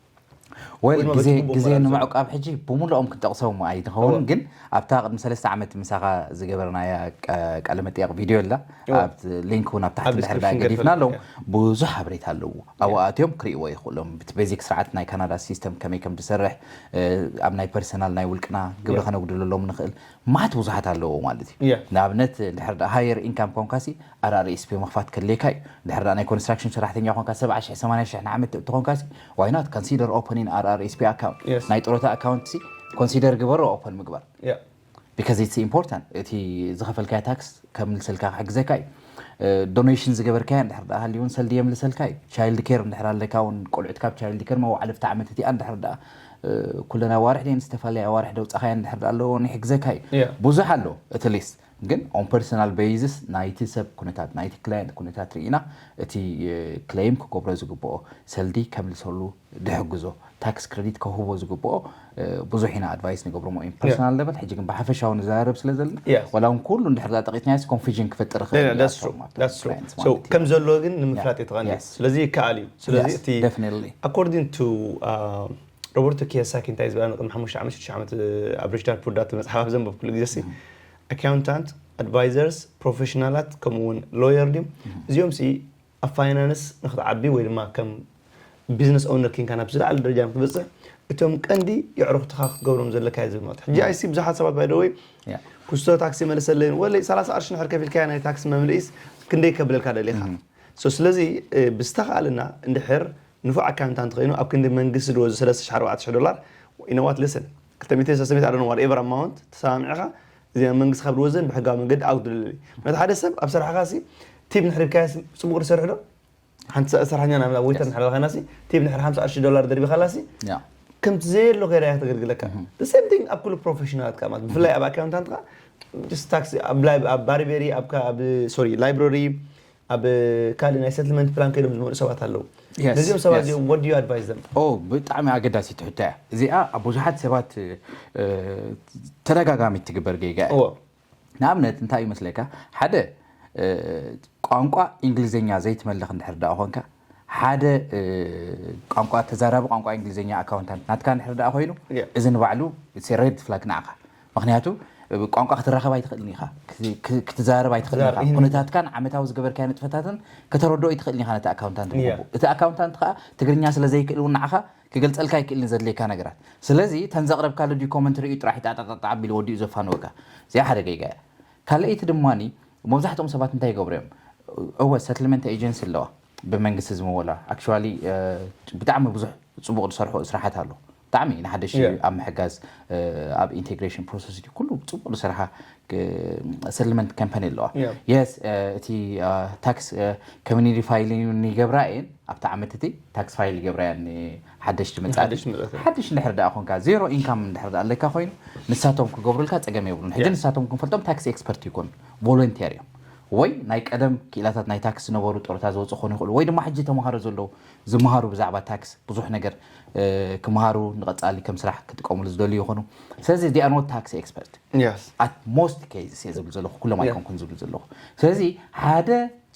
ወል ወይ ድማ ግዜ በቲ ግቡእ ግዜ ኣመራርፃ። ንምዕቃብ ሕጂ ብምሉኦም ክንጠቕሶም ኣይንኸውን፣ እወ። ግን ኣብታ ቅድሚ ሰለስተ ዓመት ምሳኻ ዝገበርናያ ቀ- ቃለ መጠየቕ ቪድዮ ኣላ እወ። ኣብ ሊንክ እውን ኣብ ታሕቲ ኣብ እንድሕር ዲስክሪፕሽን ገዲፍና ኣለዉ። ገድፈልና። ብዙሕ ሓበሬታ ኣለዉ። ኣብኡ ኣትዮም ክርእይዎ ይኽእሎም። እቲ ቤዚክ ስርዓት ናይ ካናዳ ሲስተም ከመይ ከም ዝሰርሕ፣ እ፣ ኣብ ናይ ፐርሰናል ናይ ውልቅና ግብሪ ያ። ከነጉድለሎም ንኽእል ማት ብዙሓት ኣለዎ ማለት እዩ። ያ። ንኣብነት እንድሕር ሃየር ኢንካም ኮንካሲ ኣርኣርኤስፒ ምኽፋት ከድልየካ እዩ። እንድሕር ናይ ኮንስትራክሽን ሰራሕተኛ ኮንካ ሰብዓ ሽሕ ሰማንያ ሽሕ ንዓመት ትእቲ ኮንካሲ why not consider opening ኣርኣርኤስፒ ኣካውንት? Yes። ናይ ጥሮታ ኣካውንት ሲ ኮንሲደር ግበሮ ኦፐን ምግባር። ያ። because it's important። እቲ ዝኸፈልካዮ ታክስ ከምልሰልካ ክሕግዘካ እዩ። ዶኔሽን ዝገበርካዮ እንድሕር ደኣ ሃልዩ እውን ሰልዲ የምልሰልካ እዩ። ቻይልድ ኬር እንድሕር ኣለካ እውን፣ ቆልዑት ካብ ቻይልድ ኬር መዋዕለ ፍትሒ ዓመት እቲኣ እንድሕር ደኣ ኩለን ኣዋርሕ ደን ዝተፈላለየ ኣዋርሕ ደውፃኻዮ እንድሕር ደኣ ኣለዎ ይሕግዘካ እዩ። ብዙሕ ኣሎ እቲ ሊስት። ግን ኦን ፐርሰናል ቤይዝስ ናይቲ ሰብ ኩነታት፣ ናይቲ ክላየንት ኩነታት ርኢና እቲ ክሌም ክገብሮ ዝግብኦ ሰልዲ ከምልሰሉ ድሕግዞ፣ ታክስ ክሬዲት ከውህቦ ዝግብኦ ብዙሕ ኢና ኣድቫይስ ንገብሮ ሞ ኢን ፐርሰናል ለቨል። ሕጂ ግን ብሓፈሻዊ ንዘራረብ ስለ ዘለና፣ ዋላ እውን ኩሉ እንድሕር ዳኣ ጠቂስናዮስ ኮንፊዥን ክፈጥር ይኽእል እዩ። ከም ዘሎ ግን ንምፍላጥ የተቐኒ። ስለዚ ይከኣል እዩ። ስለዚ እቲ ደፍኒትሊ ኣኮርዲንግ ቱ ሮበርቶ ኪዮሳኪ እንታይ ዝበላ ንቅድሚ ሓሙሽተ ዓመት ሽዱሽተ ዓመት ኣብ ሪች ዳድ ፑር ዳድ መፅሓፍ ኣብ ዘንበብኩሉ ግዜ ሲ ኣካውንታንት፣ ኣድቫይዘርስ፣ ፕሮፌሽናላት ከምኡ እውን ሎየር ድዮም እዚኦም ሲ ኣብ ፋይናንስ ንክትዓቢ ወይ ድማ ከም ቢዝነስ ኦውነር ኪንካ ናብ ዝለዓለ ደረጃ ንክትበፅሕ እቶም ቀንዲ የዕሩኽትኻ ክትገብሮም ዘለካ እዩ ዝብል ማለት ሕጂ ኣይሲ ብዙሓት ሰባት ባይደወይ ኩስቶ ታክሲ መልሰለይን ወለይ ሰላሳ ቅርሺ ንሕር ከፊልካያ ናይ ታክሲ መምልኢስ ክንደይ ከብለልካ ደሊኻ። ስለዚ ብዝተኻእለና እንድሕር ንፉዕ ኣካውንታንት ኮይኑ ኣብ ክንዲ መንግስቲ ድወ ዝሰለስተ ሽሕ ኣርባዕተ ሽሕ ዶላር ኢነዋት ልስን ክልተ ሚእቲ ሰለስተ ሚእቲ ኣደነ ዋትኤቨር ኣማውንት ተሰማሚዕኻ እዚ መንግስቲ ካብ ድወዘን ብሕጋዊ መንገዲ ኣውት ድልል ምክንያቱ ሓደ ሰብ ኣብ ስራሕኻ ሲ ቲፕ ንሕር ኢልካያ ጽቡቅ ዝሰርሕ ዶ ሓንቲ ሰራሕኛ ናብ ወይተር ንሕር ኣለኻና ሲ ቲፕ ንሕር ሓምሳ ቅርሺ ዶላር ደርቢኻላ ሲ ከምቲ ዘየሎ ከይዳ እያ ተገልግለካ። The same thing ኣብ ኩሉ ፕሮፌሽናላት ከኣ ማለት ብፍላይ ኣብ ኣካውንታንት ከኣ just ታክሲ ኣብ ባርቤሪ ኣብ ሶሪ ላይብረሪ ኣብ ካልእ ናይ ሰትልመንት ፕላን ከይዶም ዝመልኡ ሰባት ኣለዉ። ነዚኦም ሰባት እዚኦም what do you advise them? ብጣዕሚ ኣገዳሲት ሕቶ እያ እዚኣ። ኣብ ብዙሓት ሰባት ተደጋጋሚ ትግበር ጌጋ እያ። ንኣብነት እንታይ እዩ መስለካ፣ ሓደ ቋንቋ እንግሊዝኛ ዘይትመልኽ እንድሕር ደኣ ኾንካ፣ ሓደ ቋንቋ ተዛራቢ ቋንቋ እንግሊዝኛ ኣካውንታንት ናትካ እንድሕር ደኣ ኮይኑ፣ እዚ ንባዕሉ ሬድ ፍላግ ንዓኻ። ምክንያቱ ቋንቋ ክትራኸብ ኣይትኽእልን ኢኻ፣ ክትዛረብ ኣይትኽእልን ኢኻ። ኩነታትካን ዓመታዊ ዝገበርካዮ ንጥፈታትን ከተረድኦ ኣይትኽእልን ኢኻ ነቲ ኣካውንታንት ብግቡእ። እቲ ኣካውንታንት ከዓ ትግርኛ ስለ ዘይክእል እውን ንዓኻ ክገልፀልካ ኣይክእልን ዘድልየካ ነገራት። ስለዚ ተን ዘቕረብካሉ ዲኮመንት ርእዩ ጥራሕ ጣጣጣጣ ኣቢሉ ወዲኡ ዘፋንወካ። እዚኣ ሓደ ጌጋ እያ። ካልኣይቲ ድማኒ መብዛሕትኦም ሰባት እንታይ ይገብሩ እዮም? እወ ሰትልመንት ኤጀንሲ ኣለዋ ብመንግስቲ ዝምወላ። ኣክቹዋሊ ብጣዕሚ ብዙሕ ፅቡቕ ዝሰርሑ ስራሓት ኣሎ። ብጣዕሚ ንሓደሽ ኣብ ምሕጋዝ ኣብ ኢንቴግሬሽን ፕሮሰስ ድዩ ኩሉ ፅቡቕ ዝሰርሓ ሰትልመንት ካምፓኒ ኣለዋ። የስ እቲ ታክስ ኮሚኒቲ ፋይሊንግ ይገብራ እየን ኣብቲ ዓመት እቲ ታክስ ፋይል ይገብራ እየን ሓደሽቲ መጻእቲ። ሓደሽ እንድሕር ደኣ ኮንካ ዜሮ ኢንካም እንድሕር ደኣ ኣለካ ኮይኑ ንሳቶም ክገብሩልካ ጸገም የብሉን። ሕጂ ንሳቶም ክንፈልጦም ታክስ ኤክስፐርት ይኮኑ ቮለንቲር እዮም ወይ ናይ ቀደም ክኢላታት ናይ ታክስ ዝነበሩ ጡረታ ዝወፁ ክኾኑ ይኽእሉ ወይ ድማ ሕጂ ተምሃሮ ዘለዉ ዝመሃሩ ብዛዕባ ታክስ ብዙሕ ነገር ክመሃሩ ንቐጻሊ ከም ስራሕ ክጥቀሙሉ ዝደልዩ ይኾኑ። ስለዚ they are not tax expert at most cases እየ ዝብል ዘለኹ፣ ኩሎም ኣይኮንኩን ዝብል ዘለኹ። ስለዚ ሓደ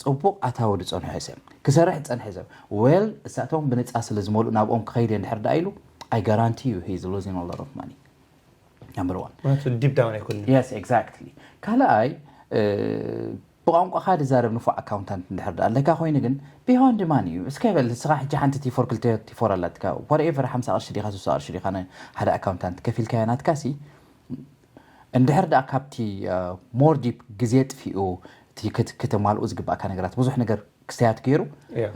ፅቡቕ ኣታዊ ዝፀንሑ ሰብ ክሰርሕ ዝፀንሐ ሰብ well እሳቶም ብነፃ ስለ ዝመልኡ ናብኦም ክኸይድ እየ እንድሕር ደኣ ኢሉ I guarantee you he is losing a lot of money። Number one. ዲፕ ዳውን ኣይኮንን። Yes, exactly። ካልኣይ ብቋንቋኻ ዝዛረብ ንፉዕ ኣካውንታንት እንድሕር ደኣ ኣለካ ኮይኑ ግን beyond money እዩ። እስከ በል ንስኻ ሕጂ ሓንቲ ቲፎር ክልተ ቲፎር ኣላትካ whatever ሓምሳ ቅርሺ ዲኻ ስሳ ቅርሺ ዲኻ ንሓደ ኣካውንታንት ከፊልካያ ናትካ ሲ እንድሕር ደኣ ካብቲ more deep ግዜ ጥፊኡ እቲ ክት- ክተማልኡ ዝግባእካ ነገራት ብዙሕ ነገር ክስተያት ገይሩ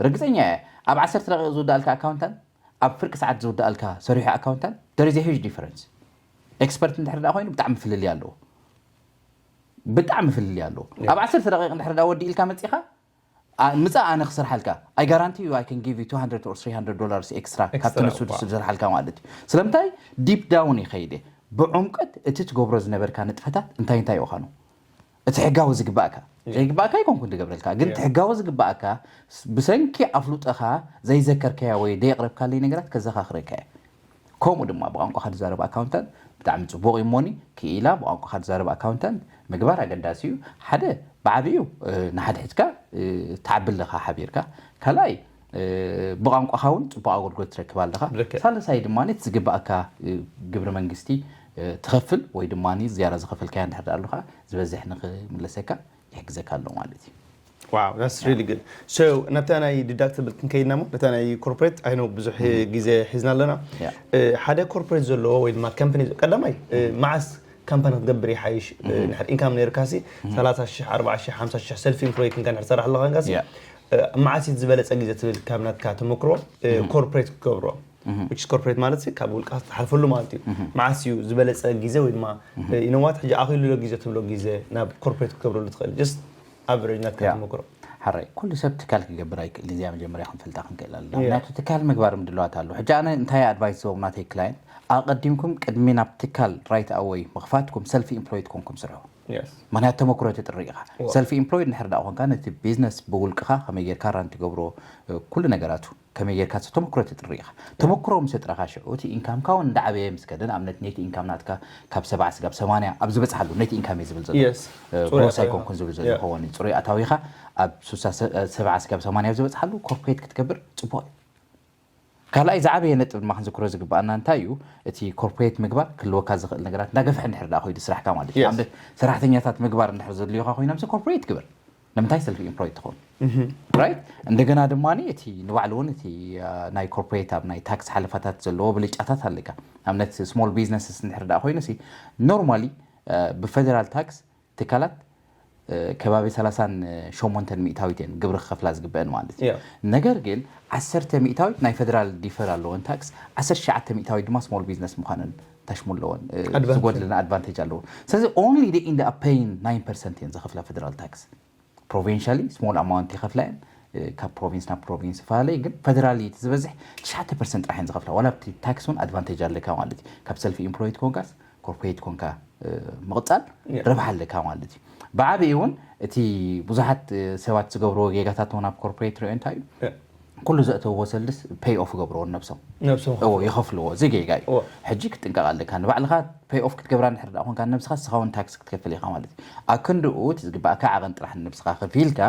ርግፀኛ እየ ኣብ ዓሰርተ ደቂቕ ዝውዳእልካ ኣካውንታንት ኣብ ፍርቂ ሰዓት ዝውዳእልካ ሰሪሑ ኣካውንታንት there is a huge difference። ኤክስፐርት እንድሕር ደኣ ኮይኑ ብጣዕሚ ፍልልይ ኣለዎ። ብጣዕሚ ፍልልይ ኣለዎ። ኣብ ዓሰርተ ደቂቕ እንድሕር ደኣ ወዲእልካ መፂኻ ምፃእ ኣነ ክሰርሓልካ I guarantee you I can give you two hundred or three hundred dollars extra ካብቲ ንሱ ዝሰርሓልካ ማለት እዩ። ስለምንታይ ዲፕ ዳውን ይኸይድ እየ ብዕምቀት እቲ ትገብሮ ዝነበርካ ንጥፈታት እንታይ እንታይ ይዃኑ እቲ ሕጋዊ ዝግባእካ ዘይግባእካ ይኮንኩን ዝገብረልካ ግን እቲ ሕጋዊ ዝግባእካ ብሰንኪ ኣፍሉጠኻ ዘይዘከርካያ ወይ ደየቕረብካለይ ነገራት ከዘኻኽረካ እየ። ከምኡ ድማ ብቋንቋኻ ዝዛረብ ኣካውንታንት ብጣዕሚ ፅቡቕ እዩ እሞኒ ክኢላ ብቋንቋኻ ዝዛረብ ኣካውንታንት ምግባር ኣገዳሲ እዩ። ሓደ ብዓብዩ ንሓድሕድካ ትዓቢ ኣለኻ ሓቢርካ ካልኣይ ብቋንቋኻ እውን ፅቡቕ ኣገልግሎት ትረክብ ኣለኻ። ሳልሳይ ድማ እቲ ዝግባእካ ግብሪ መንግስቲ ትኸፍል ወይ ድማ ዝያዳ ዝኸፈልካያ እንድሕር ኣለኻ ዝበዝሕ ንክምለሰካ ይሕግዘካ ኣሎ ማለት እዩ። Wow, that's really good. So ነብታ ናይ ዲዳክትብል ክንከይድና ሞ ነታ ናይ ኮርፖሬት I know ብዙሕ ግዜ ሒዝና ኣለና። ሓደ ኮርፖሬት ዘለዎ ወይ ድማ ካምፓኒ ቀዳማይ መዓስ ካምፓኒ ክትገብር ይሓይሽ? ንድሕር ኢንካም ነርካሲ ሰላሳ ሽሕ ኣርባዓ ሽሕ ሓምሳ ሽሕ ሰልፍ ኢምፕሎይ ክንካ ንድሕር ሰራሕ ኣለካ ንካሲ መዓስ እዩ ዝበለፀ ግዜ ትብል ካብ ናትካ ተመክሮ ኮርፖሬት ክትገብሮ? which is corporate ማለት ሲ ካብ ውልቃ ትሓልፈሉ ማለት እዩ። መዓስ እዩ ዝበለፀ ግዜ ወይ ድማ you know what ሕጂ ኣኺሉ ዶ ግዜ ትብሎ ግዜ ናብ corporate ክትገብረሉ ትኽእል? Just average ናትካ ተመክሮ። ሓራይ ኩሉ ሰብ ትካል ክገብር ኣይክእልን። እዚኣ መጀመርያ ክንፈልጣ ክንክእል ኣለና። ምክንያቱ ትካል ምግባር ምድለዋት ኣሎ። ሕጂ ኣነ እንታይ ኣድቫይስ ዝቦም ናተይ ክላይንት፣ ኣቐዲምኩም ቅድሚ ናብ ትካል right away ምኽፋትኩም self employed ኮንኩም ስርሑ። ምክንያቱ ተመክሮ ትጥሪ ኢኻ። Self employed እንድሕር ደኣ ኮንካ ነቲ ቢዝነስ ብውልቅኻ ከመይ ጌርካ ራን ትገብሮ፣ ኩሉ ነገራቱ ከመይ ጌርካ ተመክሮ ትጥሪ ኢኻ። ተመክሮ ምስ ኣጥረኻ ሽዑ እቲ ኢንካምካ እውን እንዳዓበየ ምስ ከደ፣ ንኣብነት net income ናትካ ካብ ሰብዓ ስጋብ ሰማንያ ኣብ ዝበፅሓሉ፣ net income እየ ዝብል ዘሎ፣ ግሮስ ኣይኮንኩን ዝብል ዘሎ ይኸውን። ፅሩይ ኣታዊኻ ኣብ ሱሳ ሰብዓ ስጋብ ሰማንያ ኣብ ዝበፅሓሉ ኮርፖሬት ክትገብር ፅቡቕ እዩ። ካልኣይ ዝዓበየ ነጥብ ድማ ክንዝክሮ ዝግባኣና እንታይ እዩ፣ እቲ ኮርፖሬት ምግባር ክህልወካ ዝኽእል ነገራት እንዳገፍሐ እንድሕር ደኣ ኮይዱ ስራሕካ ማለት እዩ። ንኣብነት ሰራሕተኛታት ምግባር እንድሕር ዘድልዮካ ኮይኖም ኮርፖሬት ግበር። ንምንታይ ሰልፍ ኢምፕሎይድ ትኸውን? ራይት። እንደገና ድማ እቲ ንባዕሉ እውን እቲ ናይ ኮርፖሬት ኣብ ናይ ታክስ ሓለፋታት ዘለዎ ብልጫታት ኣለካ። ኣብነት small businesses እንድሕር ደኣ ኮይኑ normally ብፌደራል ታክስ ትካላት ከባቢ ሰላሳን ሸሞንተን ሚእታዊት እየን ግብሪ ክኸፍላ ዝግበአን ማለት እዩ። ነገር ግን ዓሰርተ ሚእታዊት ናይ ፌደራል ዲፈር ኣለወን ታክስ፣ ዓሰርተ ትሽዓተ ሚእታዊት ድማ small business ምዃነን ተሽሙ ኣለወን። ዝጎድለና ኣድቫንቴጅ ኣለዎ። ስለዚ only they end up paying nine percent እየን ዝኸፍላ ፌደራል ታክስ። ፕሮቪንሻሊ small amount ይኸፍላ እየን። ካብ ፕሮቪንስ ናብ ፕሮቪንስ ይፈላለ እዩ፣ ግን ፌደራሊ እቲ ዝበዝሕ ትሽዓተ ፐርሰንት ጥራሕ እየን ዝኸፍላ። ዋላ ኣብቲ ታክስ እውን ኣድቫንቴጅ ኣለካ ማለት እዩ። ካብ ሰልፍ ኢምፕሎይድ ኮንካስ ኮርፖሬት ኮንካ ምቕፃል ረብሓ ኣለካ ማለት እዩ። ብዓብኡ እውን እቲ ብዙሓት ሰባት ዝገብርዎ ጌጋታት እውን ኣብ ኮርፖሬት ሪኦ እንታይ እዩ? ኩሉ ዘእተውዎ ሰልድስ ፔይ ኦፍ ገብርዎ ነብሶም። ነብሶም እዎ ይኸፍልዎ። እዚ ጌጋ እዩ። ሕጂ ክትጥንቀቕ ኣለካ። ንባዕልኻ ፔይ ኦፍ ክትገብራ እንድሕር ደኣ ኮንካ ንነብስኻ ንስኻ እውን ታክስ ክትከፍል ኢኻ ማለት እዩ። ኣክንድኡ እቲ ዝግባእካ ዓቐን ጥራሕ ንነብስኻ ከፊልካ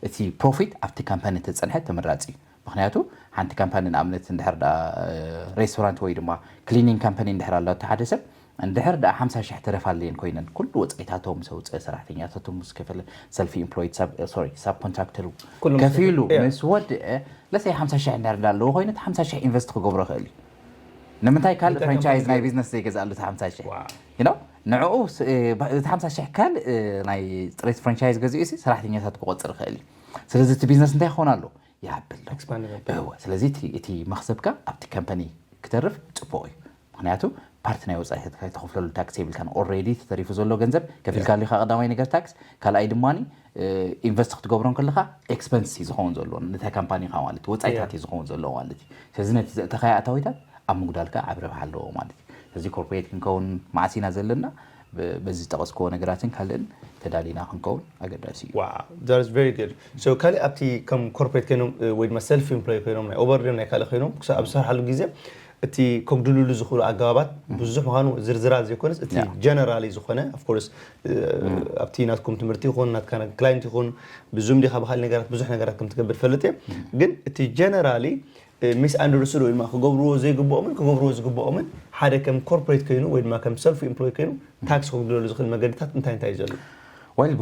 እቲ ፕሮፊት ኣብቲ ካምፓኒ ተጸንሐ ተመራጺ እዩ። ምክንያቱ ሓንቲ ካምፓኒ ንኣብነት እንድሕር ደኣ ሬስቶራንት ወይ ድማ ክሊኒንግ ካምፓኒ እንድሕር ኣሎ እቲ ሓደ ሰብ እንድሕር ደኣ ሓምሳ ሽሕ ተረፍ ኣለየን ኮይነን ኩሉ ወጻኢታቶም ምስ ኣውጽአ ሰራሕተኛታቶም ምስ ከፈለ ሰልፍ ኢምፕሎይድ ሳብ ሶሪ ሳብ ኮንትራክተሩ ከፊሉ ምስ ወድአ ለሰይ ሓምሳ ሽሕ እንድሕር ደኣ ኣለዎ ኮይኑ እቲ ሓምሳ ሽሕ ኢንቨስት ክገብሮ ይኽእል እዩ። ንምንታይ ካልእ ፍራንቻይዝ ናይ ቢዝነስ ዘይገዝኣሉ እቲ ሓምሳ ሽሕ you know ንዕኡ እቲ ሓምሳ ሽሕ ካልእ ናይ ጥሬት ፍራንቻይዝ ገዚኡ ሲ ሰራሕተኛታት ክቆፅር ይኽእል እዩ። ስለዚ እቲ ቢዝነስ እንታይ ክኸውን ኣሎ ይሃብል። ስለዚ እቲ መኽሰብካ ኣብቲ ካምፓኒ ክተርፍ ፅቡቕ እዩ። ምክንያቱ ፓርቲ ናይ ወፃኢታትካ ተኸፍለሉ ታክስ የብልካን። ኦልሬዲ ተተሪፉ ዘሎ ገንዘብ ከፊልካሉ ኢኻ። ቀዳማይ ነገር ታክስ፣ ካልኣይ ድማ ኢንቨስት ክትገብሮ ከለካ ኤክስፐንስ እዩ ዝኸውን ዘሎ ነታ ካምፓኒኻ ማለት ወፃኢታት እዩ ዝኸውን ዘሎ ማለት እዩ። ስለዚ ነቲ ዘእተኻዮ ኣታዊታት ኣብ ምጉዳልካ ዓብ ረብሓ ኣለዎ ማለት እዩ። ስለዚ ኮርፖሬት ክንከውን መዓስ ኢና ዘለና? በዚ ዝጠቐስክዎ ነገራትን ካልእን ተዳሊና ክንከውን ኣገዳሲ እዩ። Wow, that's very good. So ካልእ ኣብቲ ከም ኮርፖሬት ኮይኖም ወይ ድማ ሰልፍ ኢምፕሎይ ኮይኖም ናይ ኦቨር ድዮም ናይ ካልእ ኮይኖም ክሳብ ኣብ ዝሰርሓሉ ግዜ እቲ ከጉድልሉ ዝኽእሉ ኣገባባት ብዙሕ ምዃኑ ዝርዝራት ዘይኮነስ እቲ ጀነራሊ ዝኾነ of course ኣብቲ ናትኩም ትምህርቲ ይኹን ናትካ ክላይንት ይኹን ብዙም ዲኻ ብካልእ ነገራት ብዙሕ ነገራት ከም ትገብር ፈልጥ እየ ግን እቲ ጀነራሊ ሚስ ኣንደርስቱድ ወይ ድማ ክገብርዎ ዘይግብኦምን ክገብርዎ ዝግብኦምን ሓደ ከም ኮርፖሬት ኮይኑ ወይ ድማ ከም ሰልፍ ኢምፕሎይ ኮይኑ ታክስ ከጉድለሉ ዝኽእል መገድታት እንታይ እንታይ እዩ ዘሎ? ወል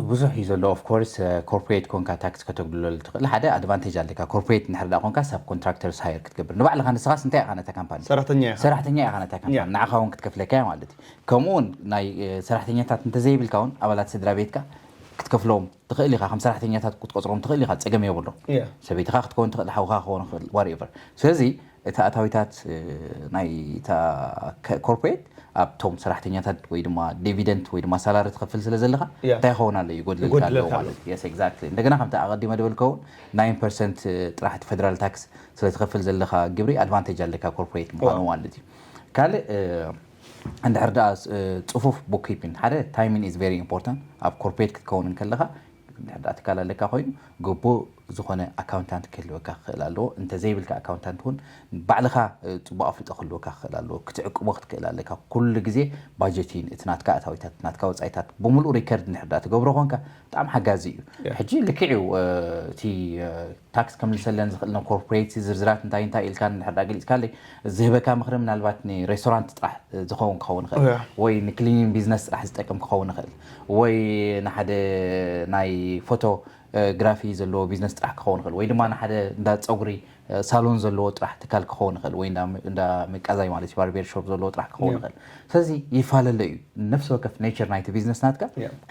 ብዙሕ እዩ ዘሎ። ኦፍ ኮርስ ኮርፖሬት ኮንካ ታክስ ከተጉድለሉ ትኽእል ሓደ ኣድቫንቴጅ ኣለካ። ኮርፖሬት እንድሕር ደኣ ኮንካ ሳብ ኮንትራክተርስ ሃየር ክትገብር ንባዕልኻ ንስኻስ እንታይ ኢኻ ነታ ካምፓኒ ሰራሕተኛ ኢኻ ሰራሕተኛ ኢኻ ነታ ካምፓኒ ንዓኻ እውን ክትከፍለካ እያ ማለት እዩ። ከምኡ እውን ናይ ሰራሕተኛታት እንተዘይብልካ እውን ኣባላት ስድራ ቤትካ ክትከፍሎም ትኽእል ኢኻ። ከም ሰራሕተኛታት ክትቆፅሮም ትኽእል ኢኻ፣ ፀገም የብሎ። ሰበይትኻ ክትከውን ትኽእል፣ ሓውኻ ክኸውን ይኽእል፣ ዋትኤቨር። ስለዚ እቲ ኣታዊታት ናይ ኮርፖሬት ኣብቶም ሰራሕተኛታት ወይ ድማ ዲቪደንት ወይ ድማ ሳላሪ ትኸፍል ስለ ዘለኻ እንታይ ይኸውን ኣሎ ይጎድለልካ ኣለዎ ማለት እዩ። ኤግዛክትሊ። እንደገና ከምቲ ኣቐዲመ ዝበልከውን ናይን ፐርሰንት ጥራሕ እቲ ፌደራል ታክስ ስለ ትኸፍል ዘለኻ ግብሪ ኣድቫንቴጅ ኣለካ ኮርፖሬት ምዃኑ ማለት እዩ። ካልእ እንድሕር ደኣ ፅፉፍ ቡክኪፒንግ ሓደ ታይሚንግ ኢዝ ቨሪ ኢምፖርታንት ኣብ ኮርፖሬት ክትከውን እንከለኻ እንድሕር ደኣ ትካል ኣለካ ኮይኑ ግቡእ ዝኾነ ኣካውንታንት ክህልወካ ክኽእል ኣለዎ። እንተዘይብልካ ኣካውንታንት እውን ባዕልኻ ፅቡቕ ኣፍልጦ ክህልወካ ክኽእል ኣለዎ። ክትዕቅቦ ክትክእል ኣለካ። ኩሉ ግዜ ባጀቲን እቲ ናትካ ኣታዊታት ናትካ ወፃኢታት ብምሉእ ሪከርድ እንድሕር ደኣ ትገብሮ ኮንካ ብጣዕሚ ሓጋዚ እዩ። ሕጂ ልክዕ እዩ እቲ ታክስ ከምልሰለን ዝኽእል ነ ኮርፖሬት ዝርዝራት እንታይ እንታይ ኢልካ እንድሕር ደኣ ገሊፅካለይ ዝህበካ ምኽሪ ምናልባት ንሬስቶራንት ጥራሕ ዝኸውን ክኸውን ይኽእል ወይ ንክሊኒንግ ቢዝነስ ጥራሕ ዝጠቅም ክኸውን ይኽእል ወይ ንሓደ ናይ ፎቶ ግራፊ ዘለዎ ቢዝነስ ጥራሕ ክኸውን ይኽእል ወይ ድማ ንሓደ እንዳ ፀጉሪ ሳሎን ዘለዎ ጥራሕ ትካል ክኸውን ይኽእል ወይ እንዳ መቃዛይ ማለት እዩ ባርቤር ሾፕ ዘለዎ ጥራሕ ክኸውን ይኽእል። ስለዚ ይፈላለ እዩ። ነፍሲ ወከፍ ኔቸር ናይቲ ቢዝነስ ናትካ